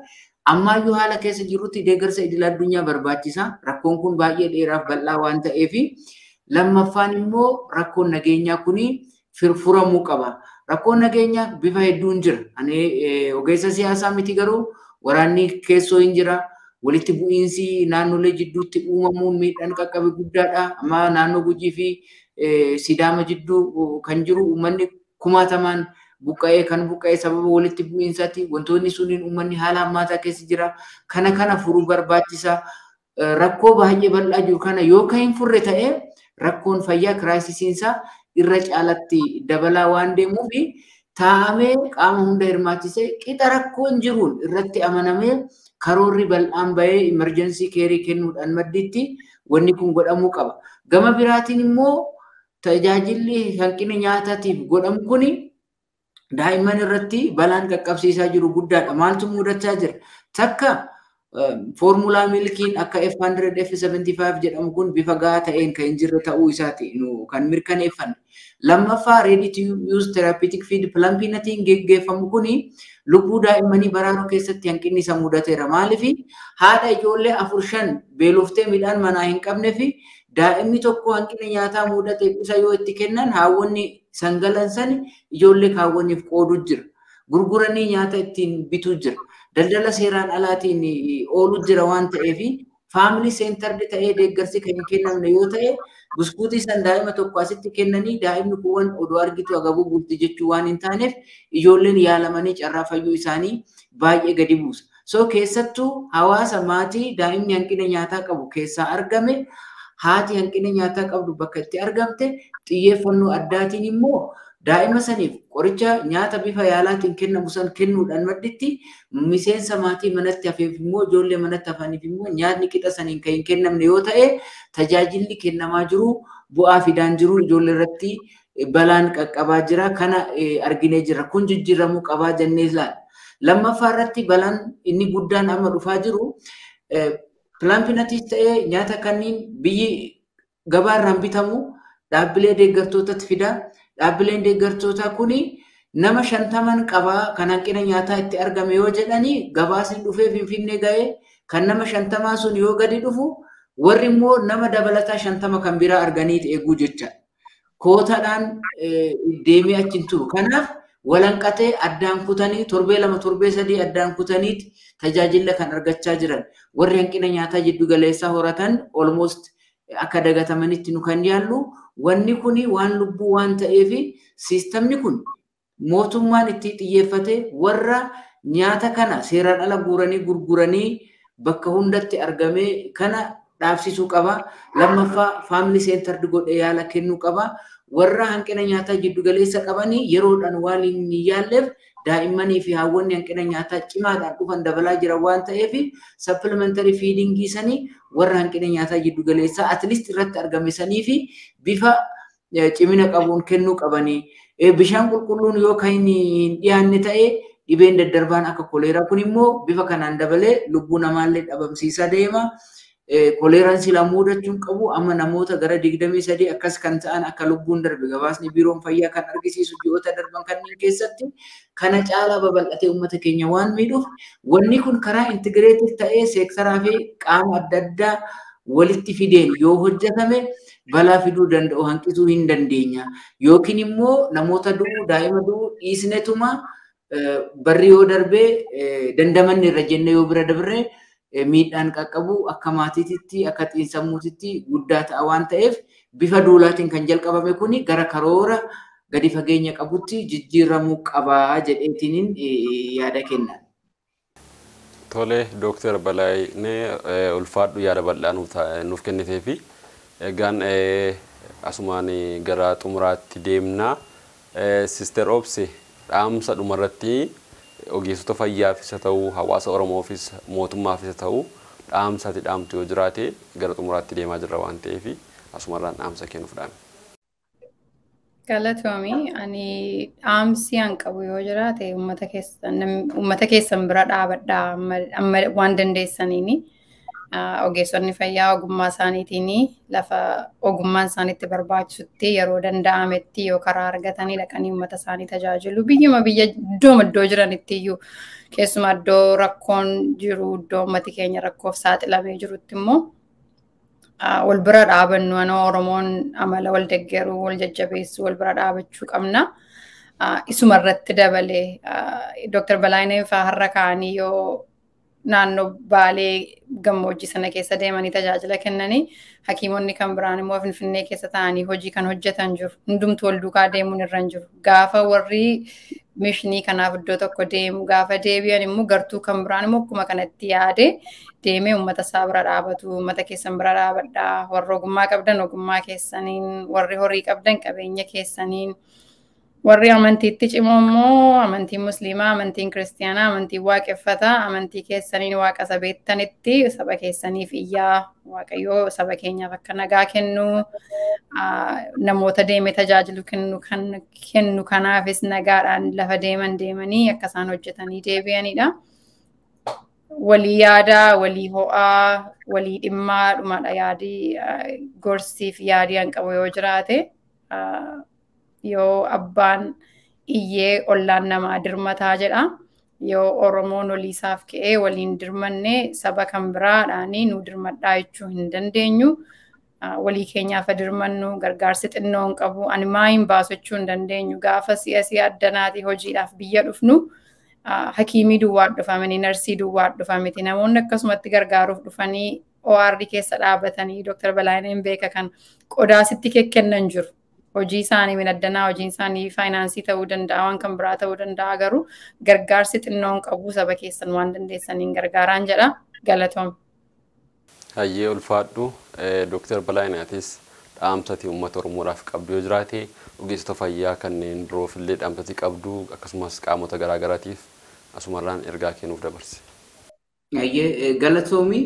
ammaayyuu haala keessa jirutti deeggarsa idil addunyaa barbaachisa. Rakkoon kun baay'ee dheeraaf bal'aa waan ta'eef lammaffaan immoo rakkoon nageenyaa kuni furamuu qaba. Rakkoon nageenyaa bifa hedduun jira. Ani ogeessa siyaasaa miti garuu waraanni keessoo hin jira. Walitti bu'iinsi naannolee jidduutti uumamuun miidhaan qaqqabe guddaadha. Amma naannoo Gujii fi Sidaama jidduu kan jiru uummanni kumaatamaan buqqa'ee kan buqqa'ee sababa walitti bu'iinsaati. Wantoonni suniin uummanni haala hammaataa keessa jira. Kana kana furuu barbaachisa. Rakkoo baay'ee bal'aa jiru kana yoo kan hin furre ta'e rakkoon fayyaa kiraayisiinsaa irra caalatti dabalaa waan deemuufi taa'amee qaama hunda hirmaachisee qixa rakkoon jiruun irratti amanamee karoorri bal'aan bahee emergency care kennuudhaan madditti wanni kun godhamuu qaba. Gama biraatiin immoo tajaajilli hanqina nyaataatiif godhamu kuni daa'imman irratti balaan qaqqabsiisaa jiru guddaadha. Maaltu mudachaa jira? Takka foormulaa milkiin akka F100 F75 jedhamu kun bifa gahaa ta'een kan hin jirre ta'uu isaati kan mirkaneeffanne. Lammaffaa ready to use therapeutic feed plumpynutiin geggeeffamu kuni lubbuu daa'immanii baraaruu keessatti hanqinni isa mudateera. Maaliif haadha ijoollee 4 5 beeloftee midhaan manaa hin qabnee fi daa'imni tokko hanqina nyaataa mudateef isa yoo itti kennan haawwanni sangalan sani ijoollee kaawwaniif qooduu jira. Gurguranii nyaata ittiin bituu jira. Daldala seeraan alaatiin ooluu jira waan ta'eef faamilii seentardi ta'ee deeggarsi kan hin kennamne yoo ta'e buskuutii san daa'ima tokko asitti kennanii daa'imni kuuwwan odoo argitu agabuu bulti jechuu waan hin taaneef ijoolleen yaalamanii carraa fayyuu isaanii baay'ee gadi buusa. So keessattuu hawaasa maatii daa'imni hanqina nyaataa qabu keessaa argame haati hanqina nyaataa qabdu bakka itti argamte xiyyeeffannoo addaatiin immoo daa'ima saniif qoricha nyaata bifa yaalaatiin kennamu san kennuudhaan madditti miseensa maatii manatti hafeef immoo ijoollee manatti hafaniif immoo nyaatni qixa saniin kan hin kennamne yoo ta'e tajaajilli kennamaa jiru bu'aa fidaan jiru ijoollee irratti balaan qaqqabaa jira. Kana arginee jira. Kun jijjiiramuu qabaa jennee ilaalla. Lammaffaa irratti balaan inni guddaan amma dhufaa jiru Plumpy'Nutis ta'ee nyaata kanneen biyyi gabaarraan bitamu dhaabbilee deeggartootatti fida. Dhaabbileen deeggartootaa kuni nama 50 qabaa kan hanqina nyaataa itti argame yoo jedhani gabaasni dhufee Finfinnee ga'ee kan nama 50 sun yoo gadi dhufu warri immoo nama dabalataa 50 kan biraa arganiiti eeguu jecha. Kootaadhaan deemee achi hin turu. Kanaaf walanqatee addaan kutanii torbee 2 torbee 3 addaan kutaniiti tajaajila kan argachaa jiran. Warri hanqina nyaataa jiddu galeessaa horatan almost akka dagatamanitti nu kan yaallu wanni kuni waan lubbuu waan ta'eef siistamni kun mootummaan itti xiyyeeffate warra nyaata kana seeraan ala guuranii gurguranii bakka hundatti argamee kana dhaabsisuu qaba. Lammaffaa family centered godhee yaala kennuu qaba. Warra hanqina nyaataa jiddu galeessa qabanii yeroodhaan waan hin yaalleef daa'immanii fi haawwanni hanqina nyaataa cimaadhaan dhufan dabalaa jiran waan ta'eef supplementary feeding sanii warra hanqina nyaataa jiddu galeessaa at least irratti argame sanii fi bifa cimina qabuun kennuu qabanii. Bishaan qulqulluun yoo kan hin dhiyaanne ta'e dhibeen daddarbaan akka koleeraa kun immoo bifa kanaan dabalee lubbuu namaallee dhabamsiisaa deema. Koleeraan silaa mudachuun qabu amma namoota gara 23 akkas kan ta'an akka lubbuun darbe gabaasni biiroon fayyaa kan argisiisu ji'oota darban kanneen keessatti kana caalaa babal'atee uummata keenya waan miidhuuf wanni kun karaa integrated ta'ee seektaraa fi qaama adda addaa walitti fideen yoo hojjetame balaa fiduu danda'u hanqisuu hin dandeenya. Yookiin immoo namoota du'uu daa'ima du'uu dhiisnetuma barri yoo darbee dandamanne irra jenne yoo bira dabree miidhaan qaqqabu akka maatiititti akka xiinsammuutitti guddaa ta'a waan ta'eef bifa duulaatiin kan jalqabame kuni gara karoora gadi fageenya qabutti jijjiiramuu qabaa jedheetiin yaada kennan. Tole Dooktar Balaayinee ulfaadhu yaada bal'aa nuuf kennitee fi egaan asumaan gara xumuraatti deemna. Sister Obse dhaamsa dhumarratti ogeessota fayyaafis haa ta'u hawaasa Oromoofis mootummaafis haa ta'u dhaamsa ati dhaamtu yoo jiraate gara xumuraatti deemaa jirra waan ta'eef asumarraan dhaamsa kennuuf dhaame. Galatoomii ani dhaamsi an qabu yoo jiraate uummata keessan bira dhaabadhaa amma waan dandeessaniini. Ogeessonni fayyaa ogummaa isaaniitiin lafa ogummaan isaaniitti barbaachisutti yeroo danda'ametti yoo karaa argatanii dhaqanii uummata isaanii tajaajilu. Biyyuma biyya iddoo iddoo jiranitti iyyuu keessumaa iddoo rakkoon jiru iddoo uummati keenya rakkoof saaxilamee jirutti immoo wal bira dhaabannu anoo Oromoon amala wal deeggaruu wal jajjabeessuu wal bira dhaabachuu qabna. Isuma irratti dabalee Dooktar Balaayineen fa'aa har'a ka'anii yoo naannoo Baalee gammoojjii sana keessa deemanii tajaajila kennanii hakiimonni kan biraan immoo Finfinnee keessa taa'anii hojii kan hojjetan jiru. Hundumtuu wal duukaa deemuun irra hin jiru. Gaafa warri mishinii kanaaf iddoo tokko deemu gaafa deebi'an immoo gartuu kan biraan immoo akkuma kanatti yaade deemee uummata isaa bira dhaabatu uummata keessan bira dhaabadhaa warra ogummaa qabdan ogummaa keessaniin warri horii qabdan qabeenya keessaniin warri amantiitti cimoo immoo amantiin musliimaa amantiin kiristiyaanaa amantiin waaqeffataa amantii keessaniin waaqa sabeettanitti saba keessaniif iyyaa waaqayyoo saba keenyaaf akka nagaa kennu namoota deeme tajaajilu kennu kanaafis nagaadhaan lafa deeman deemanii akka isaan hojjetanii deebi'anidha. Walii yaadaa, walii ho'aa, walii dhimmaa dhumadha yaadii gorsiif yaadii an qabu yoo jiraate. Yoo abbaan iyyee ollaan namaa dirmataa jedha. Yoo Oromoon oliisaaf ka'ee waliin dirmanne saba kan biraadhaanii nu dirmadhaa jechuu hin dandeenyu. Walii keenyaaf dirmannu gargaarsi xinnoo hin qabu. Ani maa hin baasu jechuu hin dandeenyu. Gaafa si'a si'a addanaati hojiidhaaf biyya dhufnu hakiimii duwwaa dhufamanii narsii duwwaa dhufamiti. Namoonni akkasumatti gargaaruuf dhufanii OR keessa dhaabatanii Dooktar Balaayineen beeka kan qodaa sitti kennan jiru. Hojii isaanii minaddanaa hojiin isaanii faayinaansii ta'uu danda'a waan kan biraa ta'uu danda'a garuu gargaarsi xinnoon qabu saba keessan waan dandeessaniin gargaaraan jedha galatoom. Hayyee ulfaadhu Dooktar Balaayinaatis dhaamsati uummata Oromoodhaaf qabdu yoo jiraate ogeessota fayyaa kanneen biroof illee dhaamsati qabdu akkasumas qaamota garaagaraatiif asumarraan ergaa kennuuf dabarse. Hayyee galatoomi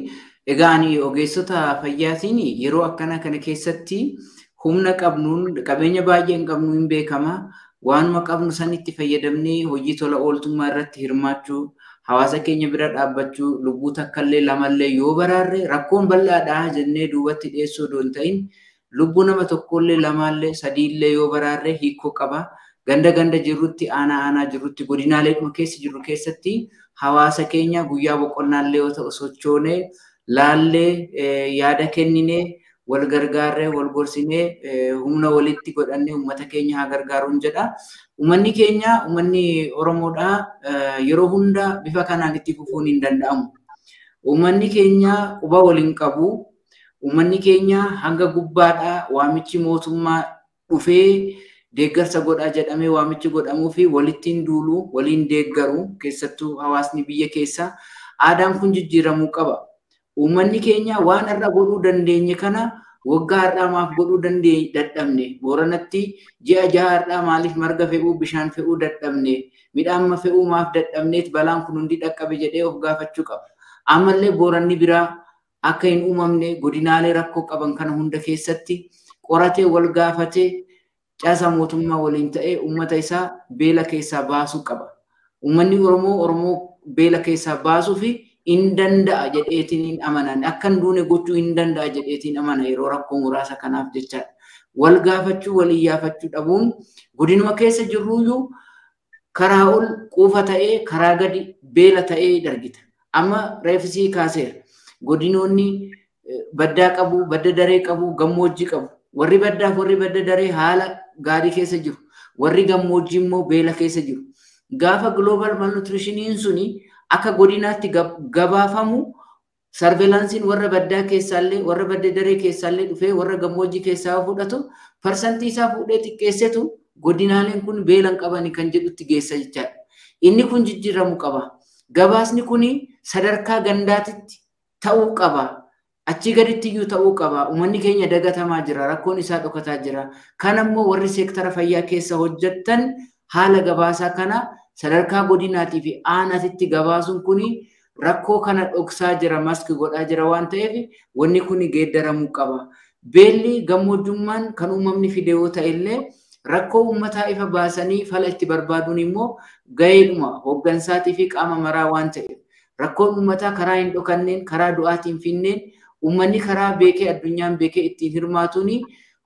egaa ani ogeessota fayyaatiin yeroo akkana kana keessatti humna qabnuun qabeenya baay'ee hin qabnu hin beekama. Waanuma qabnu sanitti fayyadamnee hojii tola ooltummaa irratti hirmaachuu, hawaasa keenya bira dhaabbachuu, lubbuu takkallee lamallee yoo baraarre rakkoon bal'aadha jennee duubatti dhiyeessuu odoo hin ta'in lubbuu nama tokkollee lamaallee sadiillee yoo baraarre hiikoo qaba. Ganda ganda jirrutti, aanaa aanaa jirrutti, godinaalee dhuma keessa jirru keessatti hawaasa keenya guyyaa boqonnaallee yoo ta'u sochoonee laallee yaada kenninee wal gargaarree wal gorsinee humna walitti godhannee uummata keenya haa gargaaruun jedha. Uummanni keenya uummanni Oromoodhaa yeroo hunda bifa kanaan itti fufuun hin danda'amu. Uummanni keenya quba waliin qabu. Uummanni keenya hanga gubbaadhaa waamichi mootummaa dhufee deeggarsa godhaa jedhamee waamichi godhamuu fi walittiin duuluu, waliin deeggaru keessattuu hawaasni biyya keessaa aadaan kun jijjiiramuu qaba. Uummanni keenya waan har'a godhuu dandeenye kana waggaa har'aa maaf godhuu dadhabne? Booranatti ji'a 6 har'aa maaliif marga fe'uu, bishaan fe'uu dadhabne? Midhaan fe'uu maaf dadhabneet balaan kun hundi dhaqqabe jedhee of gaafachuu qaba. Ammallee Booranni biraa akka hin uumamne godinaalee rakkoo qaban kana hunda keessatti qoratee wal gaafatee caasaa mootummaa waliin ta'ee uummata isaa beela keessaa baasuu qaba. Uummanni Oromoo Oromoo beela keessaa baasuu fi hin danda'a jedheetiin hin amanan. Akka hin duune gochuu hin danda'a jedheetiin amana yeroo rakkoo muraasa kanaaf jechaadha. Wal gaafachuu, wal iyyaafachuu dhabuun godinuma keessa jirruyyuu karaa ol quufa ta'ee karaa gadi beela ta'ee dargita. Amma reefisii kaaseera. Godinoonni baddaa qabu, badda daree qabu, gammoojjii qabu. Warri baddaaf warri badda daree haala gaarii keessa jiru. Warri gammoojjii immoo beela keessa jiru. Gaafa global malnutritioniin suni akka godinaatti gabaafamu sarveelaansiin warra baddaa keessaallee warra badda daree keessaallee dhufee warra gammoojjii keessaa fudhatu parsantii isaa fuudhee xiqqeessetu godinaaleen kun beela hin qabani kan jedhutti geessa jechaadha. Inni kun jijjiiramuu qaba. Gabaasni kun sadarkaa gandaatitti ta'uu qaba. Achii gaditti iyyuu ta'uu qaba. Uummanni keenya dagatamaa jira. Rakkoon isaa dhokataa jira. Kan ammoo warri seektara fayyaa keessa hojjettan haala gabaasaa kana sadarkaa godinaatii fi aanaatitti gabaasuun kun rakkoo kana dhoksaa jira, maski godhaa jira waan ta'eef wanni kun geeddaramuu qaba. Beelli gammoojjummaan kan uumamni fide yoo ta'e illee rakkoo uummataa ifa baasanii fala itti barbaaduun immoo gaheedhuma hooggansaatii fi qaama maraa waan ta'eef rakkoon uummataa karaa hin dhokanneen, karaa du'aatiin finneen uummanni karaa beekee addunyaan beekee ittiin hirmaatuun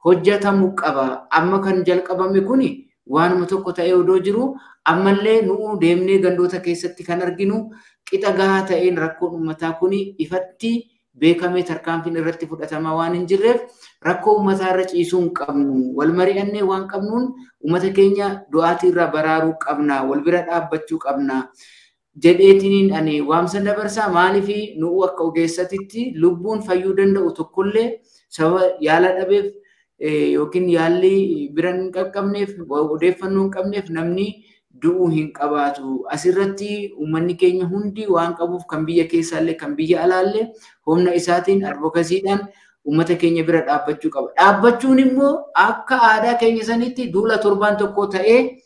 hojjetamuu qaba. Amma kan jalqabame kuni waanuma tokko ta'ee odoo jiru ammallee nu'u deemnee gandoota keessatti kan arginu qixa gahaa ta'een rakkoon uummataa kuni ifatti beekamee tarkaanfiin irratti fudhatamaa waan hin jirreef rakkoo uummataa irra ciisuu hin qabnu. Wal mari'annee waan qabnuun uummata keenya du'aatii irraa baraaruu qabna. Wal bira dhaabbachuu qabna. Jedheetiin ani waamsa dabarsaa maaliif nu'u akka ogeessatitti lubbuun fayyuu danda'u tokkollee sababa yaala dhabeef yookiin yaalli bira hin qaqqabneef odeeffannoo hin qabneef namni du'uu hin qabaatu. Asirratti uummanni keenya hundi waan qabuuf kan biyya keessaallee kan biyya alaallee humna isaatiin advokasiidhaan uummata keenya bira dhaabbachuu qaba. Dhaabbachuun immoo akka aadaa keenya sanitti duula torbaan tokko ta'ee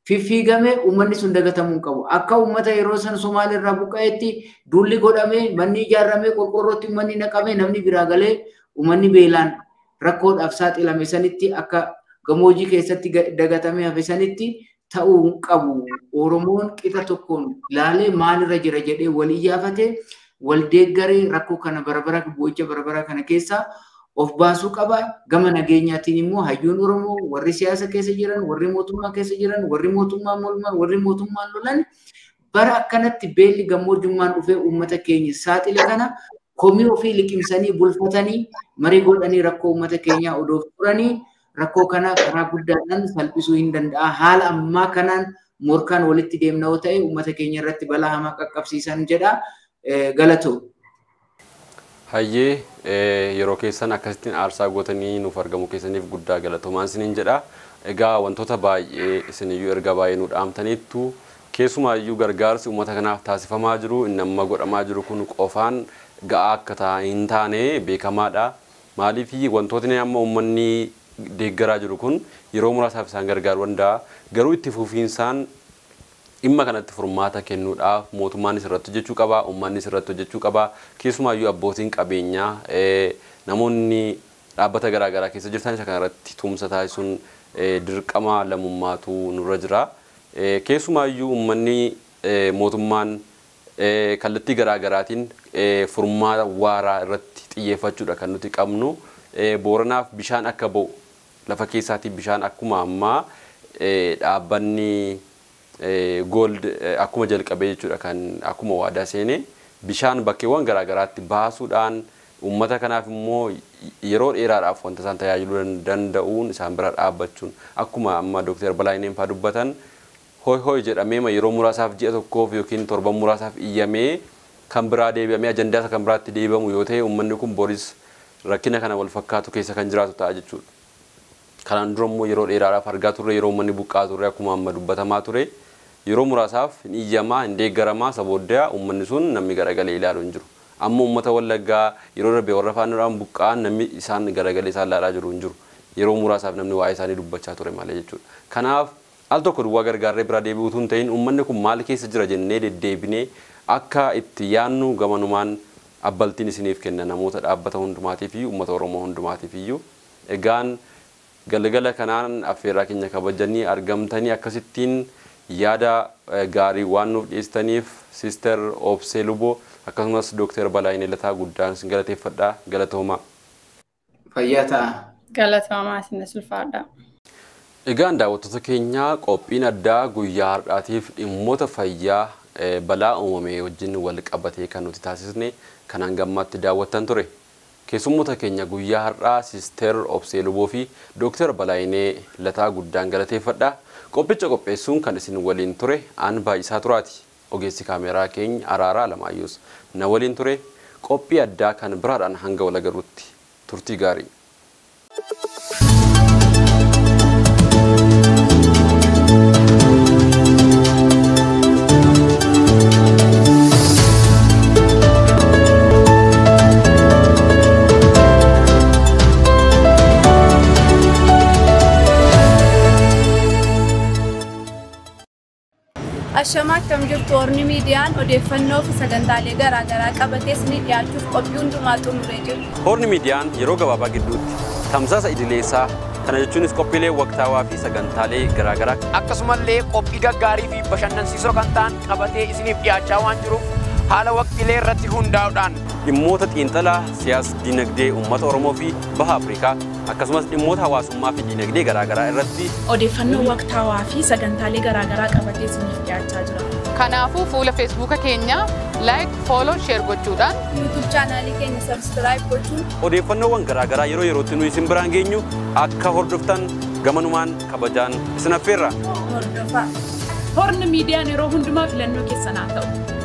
fiffiigame uummanni sun dagatamuu hin qabu. Akka uummata yeroo san Somaaliirraa buqqa'etti duulli godhamee manni ijaaramee qorqorrootti uummanni naqamee namni biraa galee uummanni beelaan rakkoodhaaf saaxilame sanitti akka gammoojjii keessatti dagatamee hafe sanitti ta'uu hin qabu. Oromoon qixa tokkoon ilaalee maalirra jira jedhee wal iyyaafatee wal deeggaree rakkoo kana barbara boo'icha barbara kana keessaa of baasuu qaba. Gama nageenyaatiin immoo hayyuun Oromoo warri siyaasa keessa jiran, warri mootummaa keessa jiran, warri mootummaa morman, warri mootummaan lolan bara akkanatti beelli gammoojjummaan dhufee uummata keenya saaxile kana komii ofii liqimsanii bulfatanii marii godhanii rakkoo uummata keenyaa odoo furanii rakkoo kana karaa guddaadhaan salphisuu hin danda'a. Haala ammaa kanaan morkaan walitti deemna yoo ta'e uummata keenya irratti balaa hamaa qaqqabsiisan jedha. Galatoo. Hayyee yeroo keessan akkasittiin aarsaa gootanii nuuf argamu keessaniif guddaa galatoomaan isiniin jedha. Egaa wantoota baay'ee isiniyyuu erga baay'ee nu dhaamtaniittu keessumaayyuu gargaarsi uummata kanaaf taasifamaa jiru inni amma godhamaa jiru kun qofaan ga'aa akka hin taane beekamaadha. Maaliif wantootni amma uummanni deeggaraa jiru kun yeroo muraasaaf isaan gargaaruu danda'a. Garuu itti fufiinsaan dhimma kanatti furmaata kennuudhaaf mootummaanis irratti hojjechuu qaba, uummannis irratti hojjechuu qaba. Keessumaayyuu abbootiin qabeenyaa namoonni dhaabbata garaagaraa keessa jirtan isa kanarratti tumsa taasisuun dirqama lammummaatu nurra jira. Keessumaayyuu uummanni mootummaan kallattii garaagaraatiin furmaata waaraa irratti xiyyeeffachuudha kan nuti qabnu. Booranaaf bishaan akka ba'u lafa keessaatii bishaan akkuma ammaa dhaabbanni gold akkuma jalqabee jechuudha kan akkuma waadaa seene bishaan bakkeewwan garaagaraatti baasuudhaan uummata kanaaf immoo yeroo dheeraadhaaf wanta isaan tajaajiluu danda'uun isaan bira dhaabbachuun akkuma amma Dooktar Balaayineen fa'aa dubbatan hoy hoy jedhamee yeroo muraasaaf ji'a tokkoof yookiin torban muraasaaf iyyamee kan biraa deebi'amee ajandaa isa kan biraatti deebi'amu yoo ta'e uummanni kun boris rakkina kana wal fakkaatu keessa kan jiraatu ta'a jechuudha. Kanaan dura immoo yeroo dheeraadhaaf argaa turre yeroo uummanni buqqaa turre akkuma amma dubbatamaa ture yeroo muraasaaf hin iyyamaa hin deeggaramaa sabooddee uummanni sun namni garagalee ilaalu hin jiru. Amma uummata Wallaggaa yeroo darbe warra faanodhaan buqqa'an namni isaan garagalee isaan ilaalaa jiru hin jiru. Yeroo muraasaaf namni waa'ee isaanii dubbachaa ture malee jechuudha. Kanaaf al tokko duwwaa gargaarree bira deebi'uu utuu hin ta'in uummanni kun maal keessa jira jennee deddeebinee akka itti yaannu gamanumaan abbaltiin isiniif kenna namoota dhaabbata hundumaatiif iyyuu uummata Oromoo hundumaatiif iyyuu. Egaan galgala kanaan affeerraa keenya kabajanii argamtanii akkasittiin yaada gaarii waan nuuf dhiyeessitaniif Sister Obsee Luboo akkasumas Dooktar Balaayinee Lataa guddaan isin galateeffadha. Galatoomaa. Fayyaa ta'a. Galatoomaa isinis ulfaadha. Egaan daawwattoota keenya qophiin addaa guyyaa har'aatiif dhimmoota fayyaa balaa uumame wajjin wal qabatee kan nuti taasisne kan hanga ammaatti daawwattan ture. Keessummoota keenya guyyaa har'aa Sister Obsee Luboo fi Dooktar Balaayinee Lataa guddaan galateeffadha. Qophicha qopheessuun kan isin waliin ture aan Baay'isaa Turaati. Ogeessi kaameraa keenya Araaraa Alamaayyuus na waliin ture. Qophii addaa kan biraadhaan hanga wal agarruutti turtii gaarii. Ashamaa akkam jirtu Horni Miidiyaan odeeffannoo fi sagantaalee garaagaraa qabatee isinii dhiyaachuuf qophii hundumaa xumuree jira. Horni Miidiyaan yeroo gabaabaa gidduutti tamsaasa idileessaa kana jechuunis qophiilee waqtaawaa fi sagantaalee garaagaraa akkasumallee qophii gaggaarii fi bashannansiisoo kan ta'an qabatee isiniif dhiyaachaa waan jiruuf haala waqtilee irratti hundaa'uudhaan dhimmoota xiinxalaa siyaas dinagdee uummata Oromoo fi baha Afrikaa akkasumas dhimmoota hawaasummaa fi dinagdee garaagaraa irratti odeeffannoo waqtaawaa fi sagantaalee garaagaraa qabatee isiniif dhiyaachaa jira. Kanaafuu fuula Feesbuuka keenyaa like, follow, share gochuudhaan YouTube chaanaalii keenya subscribe gochuun odeeffannoowwan garaagaraa yeroo yerootti nuyi isin biraan geenyu akka hordoftan gamanumaan kabajaan isin affeerra. Hordofaa. Horni Miidiyaan yeroo hundumaa filannoo keessan haa ta'u.